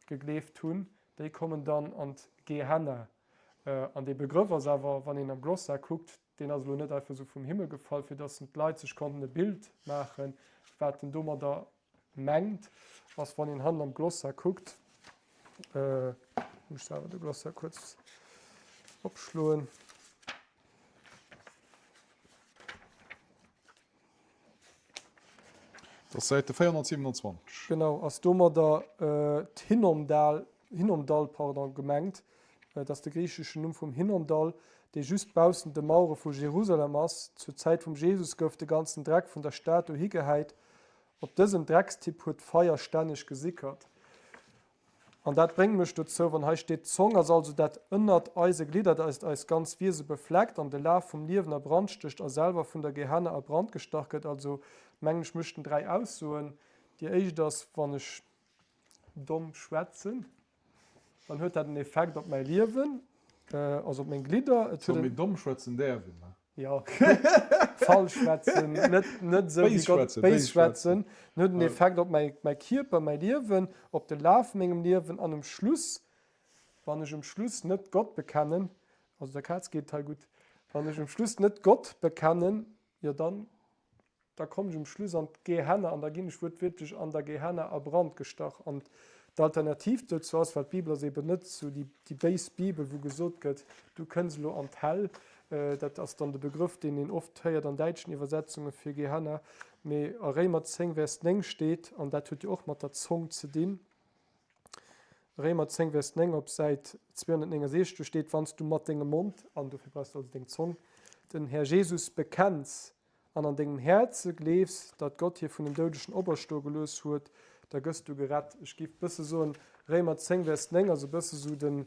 gegleeft hunn, déi kommen dann an d'Gehenna. An dee Begrëff ass awer, wann een am Glossar kuckt, deen ass elo net einfach esou vum Himmel gefall, fir dass d'Leit sech konnten e Bild maachen, wat en domadder Mengt ass, wann een hannen am Glossar kuckt, muss ech selwer de Glossar kuerz opschloen. Dat ass Säite 427. Genau, ass domadder d'Hinnomdal, Hinnomdall, pardon, gemengt. Dat ass de griicheschen Numm vum Hinnomdall, dee just baussent de Mauere vu Jerusalem ass. Zur Zäit vum Jesus gouf de ganzen Dreck vun der Stad dohi gehäit Op dësem Dreckstipp huet d'Feier stänneg gesickert. An dat bréngt mech dozou, wann hei steet, D'Zong ass also dat ënnert eise Glidder, dat eist ganz Wiese befleckt an de Laf vum Liewen a Brand stécht a selwer vun der Gehenna a Brand gestach gëtt. Also mengen ech, mécht en 3 Aussoen. Déi éischt ass, wann ech domm schwätzen, dann huet dat en Effekt op mäi Liewen, also op meng Glidder. Et huet en. Mee domm schwätzen däerf een, ne? Jo, falsch schwätzen, net, net esou wéi Gott, béis schwätzen, huet en Effekt op mäi, mäi Kierper, mäi Liewen, op de Laf vu mengem Liewen an um Schluss, wann ech um Schluss net Gott bekennen, also der Kaz geet et hei gutt, wann ech um Schluss net Gott bekennen, jo dann Da kommen ech um Schluss an d'Gehenna an da ginn ech wuertwiertlech an der Gehenna a Brand gestach. An d'Alternativ dozou ass, well d'Bibel ass eben net esou déi, déi béis Bibel, wou gesot gëtt, du kënns elo an d'Häll, dat ass dann de Begrëff, deen een oft héiert an däitschen Iwwersetzunge fir Gehenna, mee a Réimer 10, Vers 9 steet, an dat huet jo och mat der Zong ze dinn, Réimer 10, Vers 9 op Säit 269, do steet, Wann s du mat dengem Mond, an dofir brauchs du also deng Zong, den Här Jesus bekenns, an an dengem Häerze gleefs, datt Gott hie vun den Doudegen operstoe gelooss huet, da gëss du gerett. Ech géif bësse soen, Réimer 10, Vers 9 ass e bësse sou den,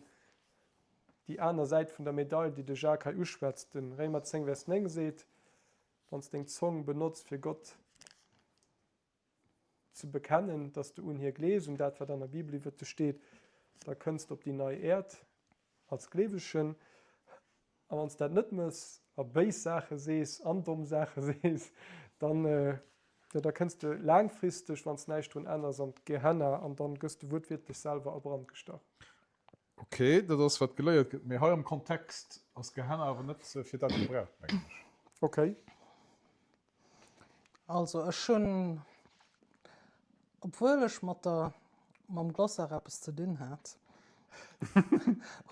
déi aner Säit vun der Medail, déi de Jacques hei uschwätzt. De Réimer 10, Vers 9 seet, Wann s deng Zong benotz, fir Gott ze bekennen, datt s de un hie gleefs, un dat, wat an der Bibel iwwert dech steet, da kënns de op déi nei Äerd als Gleewegen. A wann s dat net mëss a béis Saache sees an domm Saache sees, dann, jo, da kënns de laangfristeg, wann s näischt drun änners, an d'Gehenna an dann gëss de wuertwiertlech selwer a Brand gestach. Ok, dat ass wat geléiert gëtt, mee hei am Kontext ass Gehenna awer net fir dat gebraucht, mengen ech. Ok. Also ech hunn, obwuel ech mat der, mam Glossaire eppes ze dinn hat,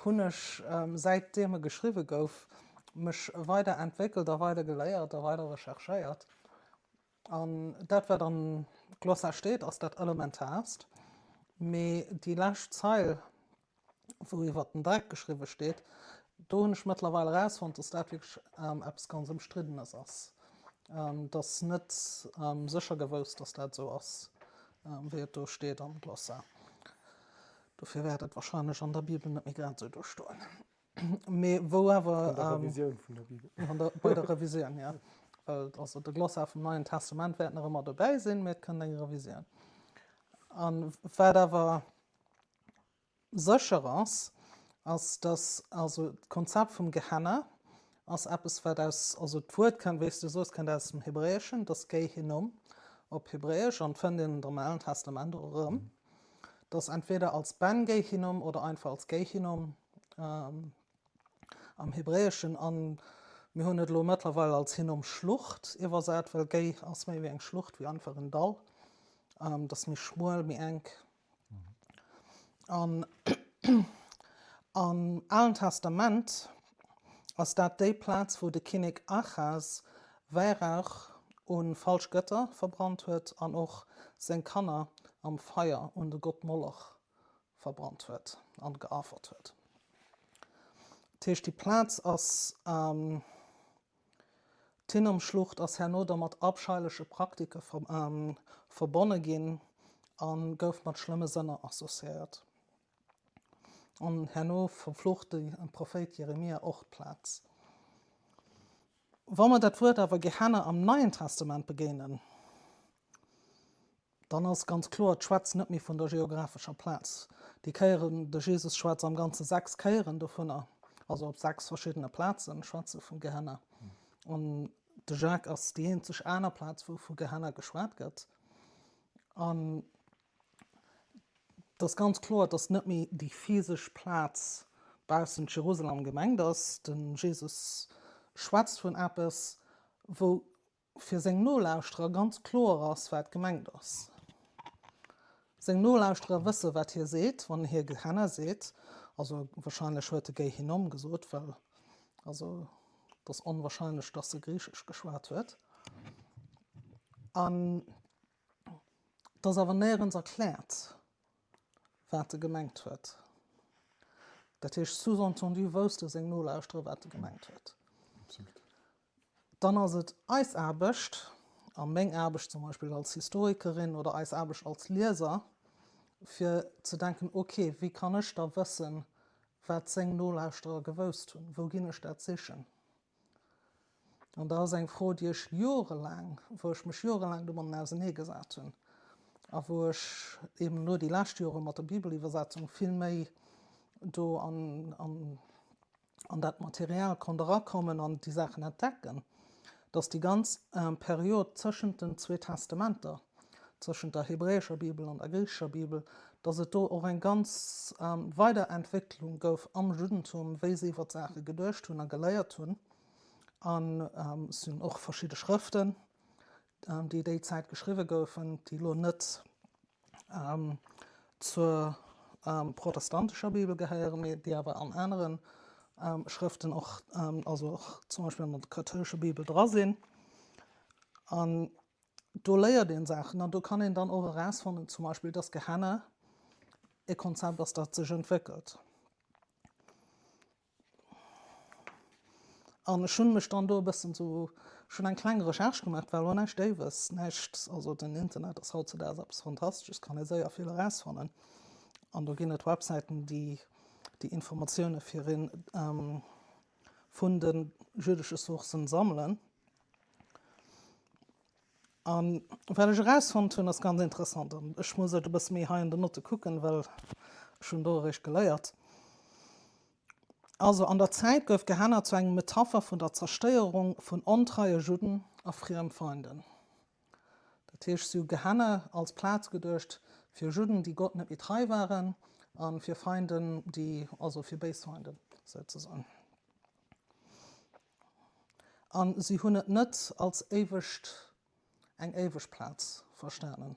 hunn ech, säitdeem e geschriwwe gouf, mech weider entwéckelt a weider geléiert a weider recherchéiert. An dat, wat am Glossar steet, ass dat Elementaarst. Mee déi lescht Zeil, wou iwwer den Dreck geschriwwe steet, do hunn ech mëttlerweil erausfonnt, dass dat wierklech eppes ganz Ëmstriddenes ass. Et ass net sécher gewousst, dass dat esou ass, wéi et do steet am Glossar. Dofir wäert et wahrscheinlech an der Bibel net méi grad esou do stoen. Mee wou awer. An der Revisioun vun der Bibel. An der, bei der Revisioun, ja. Well also de Glossar vum Neien Testament wäert nach ëmmer dobäi sinn, mee et kënnt eng Revisioun. An wat awer sécher ass, ass dass also d'Konzept vum Gehenna ass eppes wat aus, also d'Wuert kënnt, wéi s du soos, kënnt aus dem Hebräeschen, dass Gehinnom op Hebräesch an fënnt een am Alen Testament och erëm. Dass entweder als Ben Gehinnom oder einfach als Gehinnom am Hebräeschen an mir hunn et elo mëttlerweil als Hinnom-Schlucht iwwersat, well Géi ass méi wéi eng Schlucht wéi einfach en Dall. Dat ass méi schmuel, méi enk. An am Alen Testament ass dat déi Plaz, wou de Kinnek Achaz Wäirauch u falsch Gëtter verbrannt huet an och seng Kanner am Feier un de Gott Moloch verbrannt huet an geaffert huet. Dat heescht, déi Plaz ass, d'Hinnom-Schlucht ass herno da mat abscheileche Praktike verbonne ginn a gouf mat schlëmme Sënner associéiert. An herno verflucht de Prophéit Jeremia och d'Plaz. Wa mer dat Wuert awer Gehenna am Neien Testament begéinen, Dann ass ganz kloer, et schwätzt net méi vun der geographescher Plaz. Déi Kéieren, de Jesus schwätzt am Ganze 6 Kéieren dovunner, also op 6 verschiddene Plazen schwätzt e vum Gehenna. An de Jacques ass déi eenzeg aner Plaz, wou vu Gehenna geschwat gëtt. An et ass ganz kloer, dass net méi déi physesch Plaz baussent Jerusalem gemengt ass. De Jesus schwätzt vun eppes, wou fir seng Nolauschterer ganz kloer ass, wat gemengt ass. Seng Nolauschterer wësse wat hie seet, wann hie Gehenna seet. Also wahrscheinlech huet e Gehinnom gesot, well also et ass onwahrscheinlech, datt e Griichesch geschwat huet. An et ass awer néierens erkläert, wat e gemengt huet. Dat heescht, sous-entendu wousste seng Nolauschterer, wat e gemengt huet. Absolut. Dann ass et eis Aarbecht, a meng Aarbecht zum Beispill als Historikerin oder eis Aarbecht als Lieser, fir ze denken, ok, wéi kann ech da wëssen, wat seng Nolauschterer gewousst hunn? Wou ginn ech dat sichen? An dat ass eng Fro, déi ech jorelaang, wou ech mech jorelaang domatten auseneegesat hunn a wou ech eben elo déi lescht Jore mat der Bibeliwwersetzung vill méi do an, an. An dat Material konnt erakommen an déi Saachen entdecken, dass déi ganz Period tëschent den zwee Testamenter, tëschent der hebräescher Bibel an der griichescher Bibel, dass et do och eng ganz Weiderentwécklung gouf am Juddentum, wéi se iwwer d'Saache geduecht hunn a geléiert hunn. An et sinn och verschidde Schrëften, déi déi Zäit geschriwwe goufen, déi elo net zur protestantescher Bibel gehéieren, mee déi awer an anere Schrëften och, also och zum Beispill an der kathoulescher Bibel dra sinn. An do léiert een Saachen an do kann een dann och erausfannen, zum Beispill, dass Gehenna e Konzept ass, dat sech entwéckelt. An ech hunn mech dann do e bëssen esou, ech hunn eng kleng Recherche gemaach, war elo näischt Déiwes, näischt, also den Internet ass hautzedaags eppes Fantastesches, kann ee séier vill erausfannen. An do ginn et Websäiten, déi déi Informatioune fir een vun de jüdesche Sourcen sammelen. An wat ech erausfonnt hunn, ass ganz interessant. An ech muss et e bësse méi hei an den Notte kucken, well ech hunn do eréischt geléiert. Also, an der Zäit gouf Gehenna zu engem Metapher vun der Zerstéierung vun ontreie Judden a Friemfeinden. Dat heescht, si hu Gehenna als Plaz geduecht fir Judden, déi Gott net méi trei waren, a fir Feinden, déi, also fir béis Feinden souzesoen. A si hunn et net als éiwegt, eng éiweg Plaz verstanen.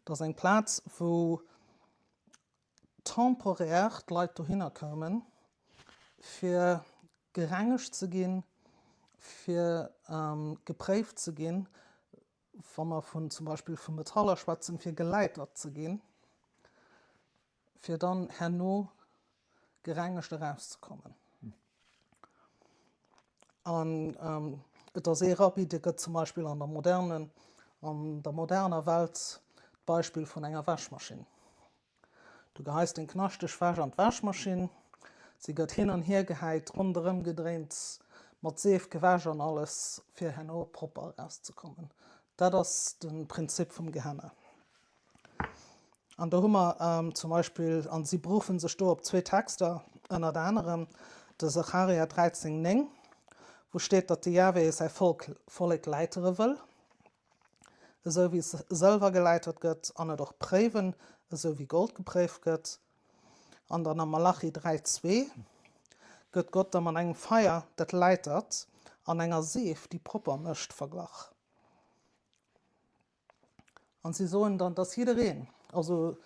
Et ass eng Plaz, wou temporaire d'Leit dohinner koumen, fir gerengegt ze ginn, fir gepréift ze ginn, wa mer vun zum Beispill vu Metaller schwätzen, fir geläitert ze ginn. Fir dann herno gerengegt erauszekommen. An et ass ee Rabbi, dee gëtt zum Beispill an der modernen, an der moderner Welt d'Beispill vun enger Wäschmaschinn. Du geheis deng knaschteg Wäsch an d'Wäschmaschinn, si gëtt hin an hier gehäit, ronderëm gedréint, mat Seef gewäsch an alles, fir herno propper erauszekommen. Dat ass de Prinzip vum Gehenna. An do hu mer zum Beispill, an si beruffen sech do op zwee Texter, ënnert anerem de Secharia 13, 9, wou steet, datt de Jahwe säi Volk Vollek läitere wëll, esou wéi Sëlwer geläitert gëtt, an et och préiwen, esou wéi Gold gepréift gëtt. An dann am Malachi 3, 2 gëtt Gott da mat engem Feier, dat läitert, an enger Seef, déi propper mécht, verglach. An si soen dann, dass jiddereen, also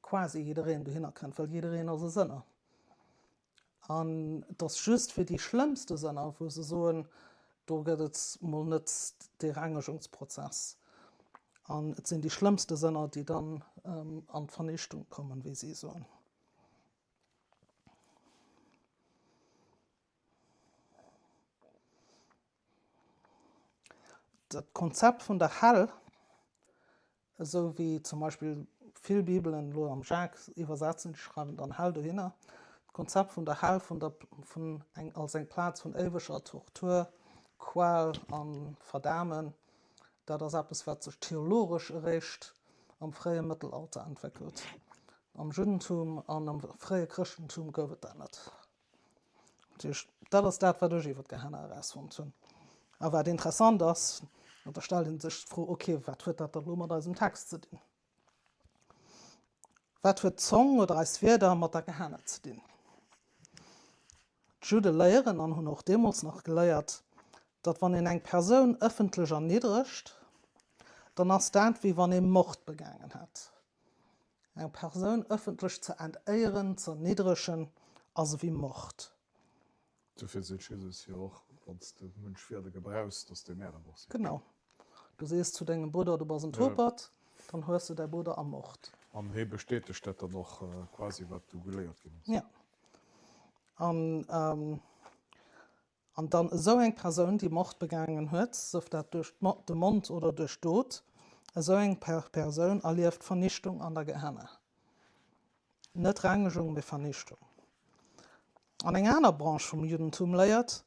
quasi jiddereen dohinner kënnt, well jiddereen ass e Sënner. An et ass just fir déi schlëmmste Sënner, wou se soen, do gëtt et mol net dee Rengegungsprozess. An et sinn déi schlëmmste Sënner, déi dann an d'Vernichtung kommen, wéi si soen. Dat Konzept vun der Hell, esou wéi zum Beispill vill Bibelen elo am Jacques iwwersetzen, déi schreiwen dann Hell dohinner, d'Konzept vun der Hell vun der, vun eng, als eng Plaz vun éiweger Tortur, Qual a Verdamen, dat ass eppes, wat sech theologesch eréischt am fréie Mëttelalter entwéckelt. Am Juddentum an am fréie Chrëschtentum gouf et dat net. Dat heescht, dat ass dat, wat ech iwwer d'Gehenna erausfonnt hunn. A wat interessant ass, an da stellt ee sech d'Fro, okay, wat huet dat dann elo mat eisem Text ze dinn? Wat huet d'Zong oder eis Wierder mat der Gehenna ze dinn? D'Judde léieren an hunn och deemools nach geléiert, datt wann een eng Persoun ëffentlech erniddregt, dann ass dat wéi wann ee Mord begaangen hätt. Eng Persoun ëffentlech ze entéieren, z'erniddregen, ass ewéi Mord. Dofir seet Jesus jo och, Wann s de munch Wierder gebrauchs, dass deng Ären och sinn. Genau. Du sees zu dengem Brudder, du bass en Topert, dann hues de däi Brudder ermort. An hie bestätegt dat dann och quasi, wat du geléiert ginn ass. Jo. An An dann esou eng Persoun, déi Mord begaangen huet, sëf dat duerch de Mond oder duerch d'Dot, esou eng Persoun erlieft Vernichtung an der Gehenna. Net Rengegung, mee Vernichtung. An eng aner Branche vum Juddentum léiert,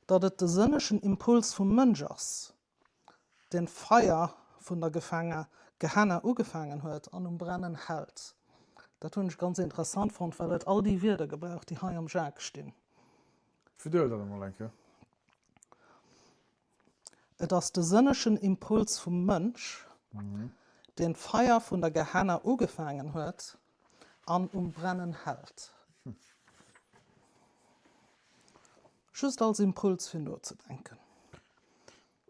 datt et de sënneschen Impuls vum Mënsch ass, deen d'Feier vun der Gehenna ugefaangen huet an um Brennen hält. Dat hunn ech ganz interessant fonnt, well et all déi Wierder gebraucht, déi hei am Jacques stinn. Widderhuel dat emol eng Kéier. Et ass de sënneschen Impuls vum Mënsch, deen d'Feier vun der Gehenna ugefaangen huet an um Brennen hält. Just als Impuls fir nozedenken.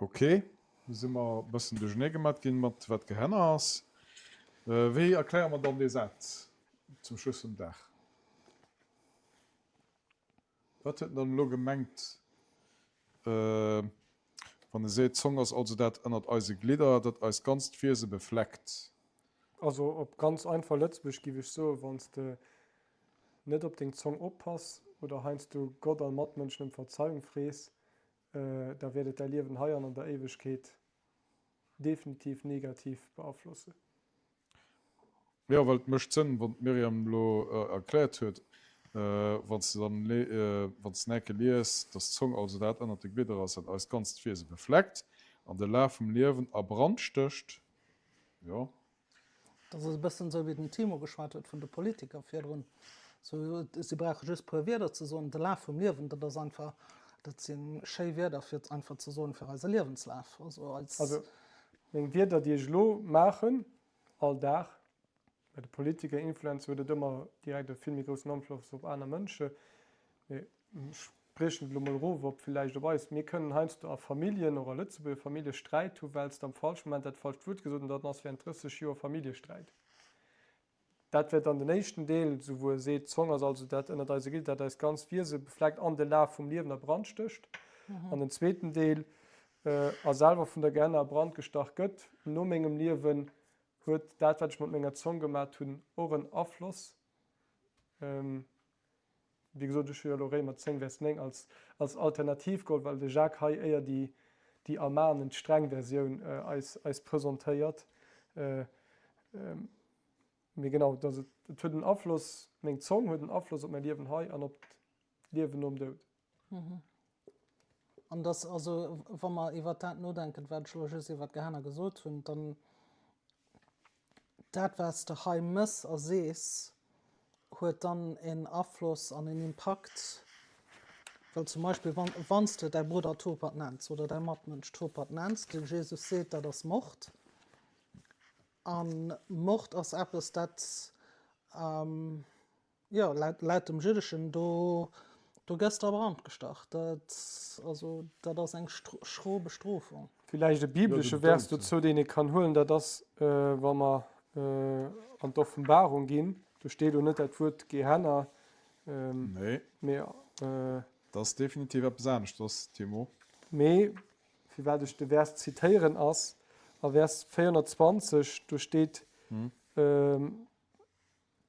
Ok, do si mer e bëssen duerchernee gemat ginn mat wat Gehenna ass. Wéi erkläre mer dann dee Saz zum Schluss vum Dag? Wat huet en dann elo gemengt, wann e seet, D'Zong ass also dat ënnert eise Glidder, dat eist ganzt Wiese befleckt? Also op ganz einfach Lëtzebuergesch giff ech soen, wann s de net op deng Zong oppass oder heiansdo Gott an Matmënschen ëm Verzeiung frees, da wäert et däi Liewen hei an an der Éiwegkeet definitiv negativ beaflossen. Jo, well et mécht Sënn, wann d'Myriam elo erkläert huet, wann s de dann, wann s de enke liest, dass d'Zong also dat ënnert de Glidder ass, dat eist ganzt Wiese befleckt an de Laf vum Liewen a Brand stécht, jo. Dat ass e bëssen esou, wéi den Timo geschwat huet vun de Politiker virdrun. Sou, si brauche just puer Wierder ze soen, de Laf vum Liewen, dat ass einfach, dat si schéi Wierder fir einfach ze soen, fir eise Liewenslaf, also eis. Also meng Wierder, déi ech elo maachen, all Dag, bei de Politiker, Influencer huet et ëmmer direkt e vill méi groussen Afloss op aner Mënsche, mee ech briechen et elo mol erof op villäicht op eis, mir kënnen heiansdo a Familljen, och a Lëtzebuerger Famillje Sträit hu well s de am falsche Moment dat falscht Wuert gesot hues an dann ass während 30 Joer Familljesträit. Dat wär dann den éischten Deel, esou wou e seet, d'Zong ass also dat ënnert eise Glidd, dat eist ganz Wiese befleckt an de Laf vum Liewen a Brand stécht. An den zweeten Deel, a selwer vun der Gehenna a Brand gestach gëtt, no mengem Liewen huet dat wat ech mat menger Zong gemat hunn och en Afloss. Wéi gesot, ech hu jo elo Réimer 10, Vers 9 als, als Alternativ geholl, well de Jacques hei éier déi, déi ermahnend streng Versioun eis, eis presentéiert. Mee genau, dass et, et huet en Afloss, meng Zong huet en Afloss op mäi Liewen hei an op d'Liewen nom Doud. An dass also, wa mer iwwert dat nodenken, wat ech elo just iwwert d'Gehenna gesot hunn, dann dat, wat s de hei mëss a sees, huet dann en Afloss an en Impakt, well zum Beispill wann, wann s de däi Brudder Topert nenns oder däi Matmënsch Topert nenns, de Jesus seet, dat ass Mord. A Mord ass eppes, dat Jo, laut dem Jüddeschen, do do gëss de a Brand gestach. Dat, also dat ass eng schro Bestrofung. Villäicht e biblesche Vers dozou, deen ee kann huelen, dat ass, wa mer an d'Offenbarung ginn, do steet elo net dat Wuert Gehenna, Nee. mee. Dat ass definitiv eppes aneschters, Timo. Mee firwat ech de Vers zitéieren, ass a Vers 420, do steet,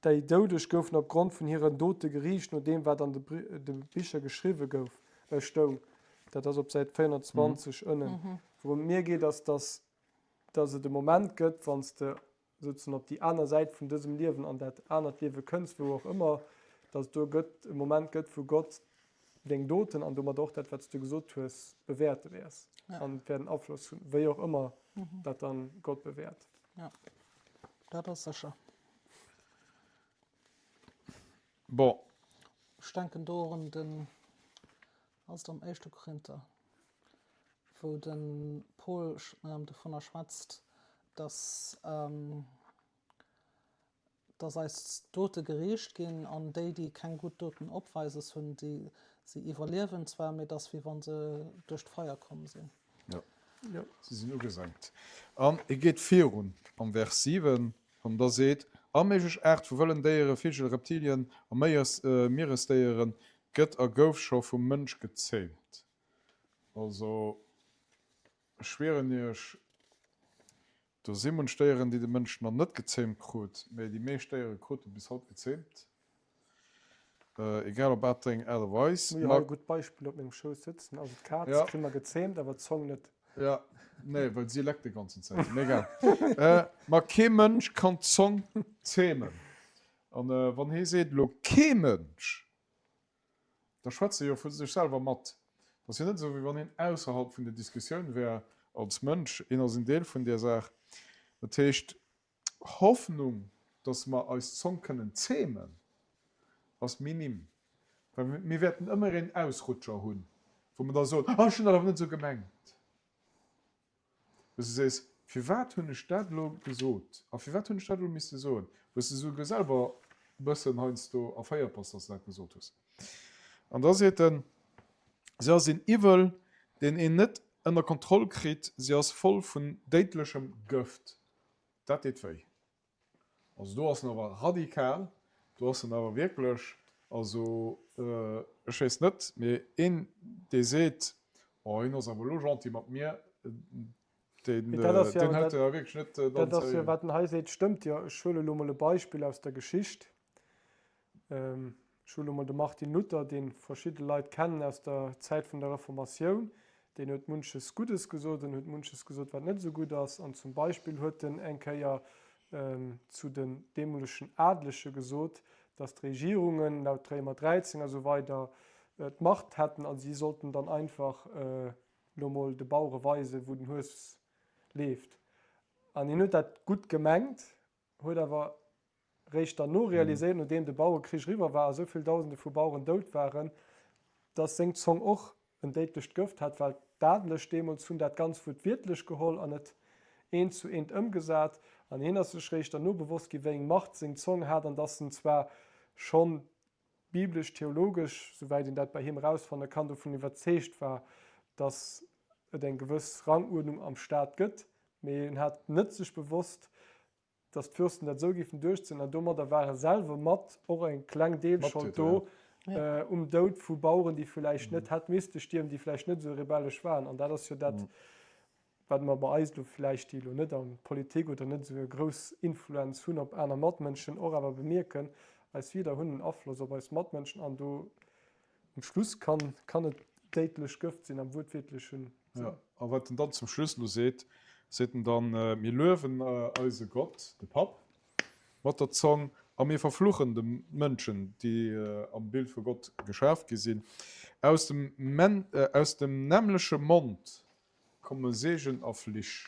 Déi Doudeg goufen op Grond vun hiren Dote geriicht, no deem wat an de Bicher geschriwwe gouf, stoung. Dat ass op Säit 420 ënnen. Wourëm et mir geet, ass, dass dass et e Moment gëtt, wann s de souzesoen op déi aner Säit vun dësem Liewen an dat anert Liewe kënns, wou och ëmmer, dass et do gëtt e Moment gëtt, wou Gott deng Doten an domat och dat, wat s du gesot hues, bewäerte wäers an et wäert en Afloss hunn, wéi och ëmmer dat dann Gott bewäert. Jo, dat ass sécher. Bon. Ech denken do och un den, ass et am éischte Korinther, wou de Paul dovunner schwätzt, dass, dass eis Dote geriicht ginn an déi, déi keng gutt Doten opweises hunn, déi, si iwwerliewen zwar, mee et ass wéi wa se duerch d'Feier komm sinn. Jo, si sinn ugesenkt. An e geet virun am Vers 7, Wann der seet, All méiglech Aart vu wëllen Déieren, Vigel, Reptilien a Mieresdéiere gëtt a gouf scho vum Mënsch gezähmt. Also, ech schwieren iech, do si munch Déieren, déi de Mënsch nach net gezähmt krut, mä déi meescht Déiere krut e bis haut gezähmt. Egal op wat eng Aart a Weis. Hu jo hei e gutt Beispill op mengem Schouss sëtzen. Also d'Kaz ja. kri mer gezähmt, awer d'Zong net. Ja, nee, well si leckt déi ganzen Zäit. Mee egal. Ma kee Mënsch kann d'Zong zähmen. An wann hee seet elo kee Mënsch, da schwätzt e jo vu sech selwer mat. Et ass jo net esou, wéi wann hien ausserhalb vun der Diskussioun wär als Mënsch. Hien ass en Deel vun där Saach. Dat heescht, Hoffnung. Dass mer eis Zong kënnen zämen, ass minim, well mir wäerten ëmmer een Ausrutscher hunn, wou mer da soen, Oh, ech hunn dat awer net esou gemengt. Wou s de sees, Firwat hunn ech dat elo gesot a firwat hunn ech dat elo misste soen? Wou s de souguer selwer e bëssen heiansdo erféiert bass, dass de dat gesot hues. An da seet en, Si ass een Iwwel, deen een net ënner Kontroll kritt, si ass voll vun déidlechem Gëft. Dat deet wéi. Also do ass en awer radikal, do ass en awer wierklech, also ech weess net, mee een dee seet, oh hien ass awer elo gentil mat mir, deen hëlt et awer wierklech net ganz. Dat ass jo, wat en hei seet, stëmmt jo. Ech huele elo mol e Beispill aus der Geschicht. Ech huele mol de Martin Luther, dee verschidde Leit kennen aus der Zäit vun der Reformatioun. Deen huet munches Guddes gesot, en huet munches gesot, wat net esou gutt ass. An zum Beispill huet en eng Kéier zu den deemolegen Adelege gesot, datt d'Regierungen laut Réimer 13 a sou weider d'Macht hätten a si sollten dann einfach elo mol de Bauere weisen, wou den Hues leeft. An hien huet dat gutt gemengt, huet awer Réischt derno realiséiert, nodeem de Bauerekrich eriwwer war a sou vill Dausende vu Baueren dout waren, dass seng Zong och en déidlecht Gëft hat, well d'Adeleg deemools hunn dat ganz wuertwiertlech geholl an et eent zu eent ëmgesat. An hien ass sech réischt derno bewosst ginn, wéi eng Macht seng Zong hat an dass en zwar schonn biblesch-theologesch, souwäit een dat bei him erausfanne kann, dovun iwwerzeegt war, dass et eng gewëss Ranguerdnung am Staat gëtt, mee en hat net sech bewosst, dass d'Fürsten dat esou géifen duerchzéien an domadder war e selwer mat och eng kleng Deelschold do um Doud vu Baueren, déi villäicht net hätt misste stierwen, déi villäicht net esou rebellesch waren. An dat ass jo dat, wat mer bei eis elo villäicht, déi elo net an Politik oder net esou e grouss Influenz hunn op aner Matmënschen, och awer bemierken, eis Wieder hunn en Afloss op eis Matmënschen an do Um Schluss kann kann et déidlech Gëft sinn, am wuertwiertlechen Sënn. Jo, a wat en dann zum Schluss elo seet, seet en dann, Mir luewen eise Gott, de Papp, mat der Zong a mir verfluchen de Mënschen, déi am Bild vu Gott geschaf gi sinn. Aus dem aus dem nämmleche Mond Komme Seegen a Flich.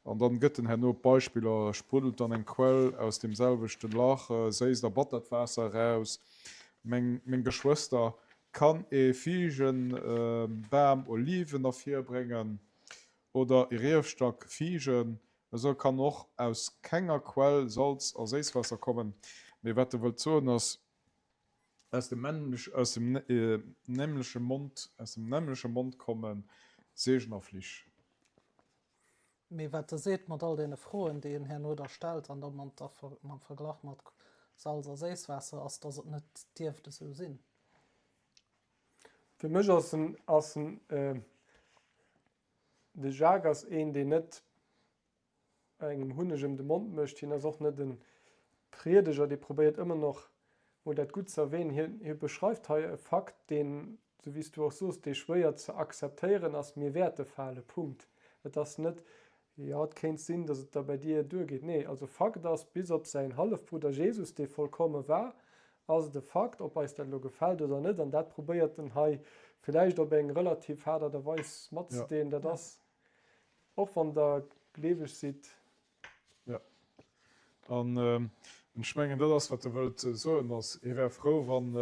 An dann gëtt en herno Beispiller, Spruddelt dann eng Quell aus deem selwechten Lach séisst a battert Waasser eraus? Meng meng Geschwëster, kann ee Figenbam Oliven ervirbréngen oder ee Riefstack Figen? Esou kann och aus kenger Quell Salz a Séisswaasser kommen. Mee wat e wëllt soen ass, Aus dem aus dem nämleche Mond, aus dem nämleche Mond komme Seegen a Flich. Mee wat e seet mat all deene Froen, déi en herno da stellt, an da mat mam Verglach mat Salz a Séisswaasser, ass, datt et net dierft esou sinn. Fir mech ass en, ass en, de Jacques ass een, deen net engem Hunneg ëm de Mond mécht. Hien ass och net e Priedeger, dee probéiert ëmmer nach mol dat Gutt ze erwähnen. Hien, hie beschreift hei e Fakt, deen, esou wéi s du och soos, dee schwéier ze akzeptéieren ass, Mir wäerte fale. Punkt. Et ass net, jo, et kéint sinn, datt et da bei dir duergeet. Nee, also Fakt ass, bis op säin Hallefbrudder Jesus, dee vollkomme war, ass et e Fakt, ob eis dat elo gefält oder net, an dat probéiert en hei villäicht op eng relativ haart Aart a Weis matzedeelen, dat ass, Och wann der gleeweg sidd. Jo. An ech mengen, dat ass, wat e wëllt soen, ass, hie wär frou, wann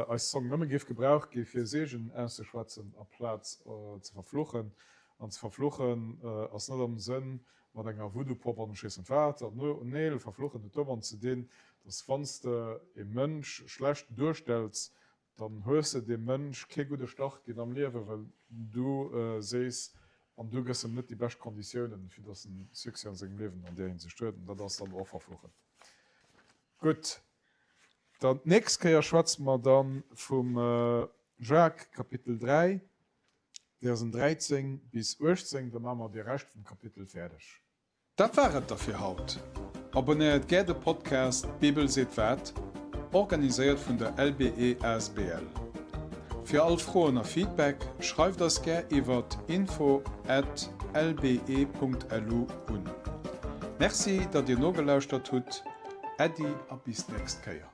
eis Zong nëmme géif gebraucht gi fir Seegen auszeschwätzen, aplaz ze verfluchen. An ze verfluchen ass net am Sënn mat enger Voodoo-Popp an ech weess net wat. An neel, verfluchen huet domat ze dinn, dass wann s de e Mënsch schlecht duerstells, Dann hues de deem Mënsch kee gudde Start ginn am Liewen, well du sees an du gëss em net déi bescht Konditiounen, fir dass en Succès an sengem Liewen an där Hinsicht huet. An dat ass dann och verfluchen. Gutt, dann d'nächst Kéier schwätze mer dann vum Jacques, Kapitel 3, Versen 13 bis 18. Da maache mer dee Rescht vum Kapitel fäerdeg. Dat war et da fir haut. Abonnéiert gär de Podcast D'Bibel seet wat, organiséiert vun der LBE asbl. Fir all Froen a Feedback schreift eis gär iwwert info at lbe.lu un. Merci datt dir nogelauschtert hutt, Äddi a bis d'nächst Kéier.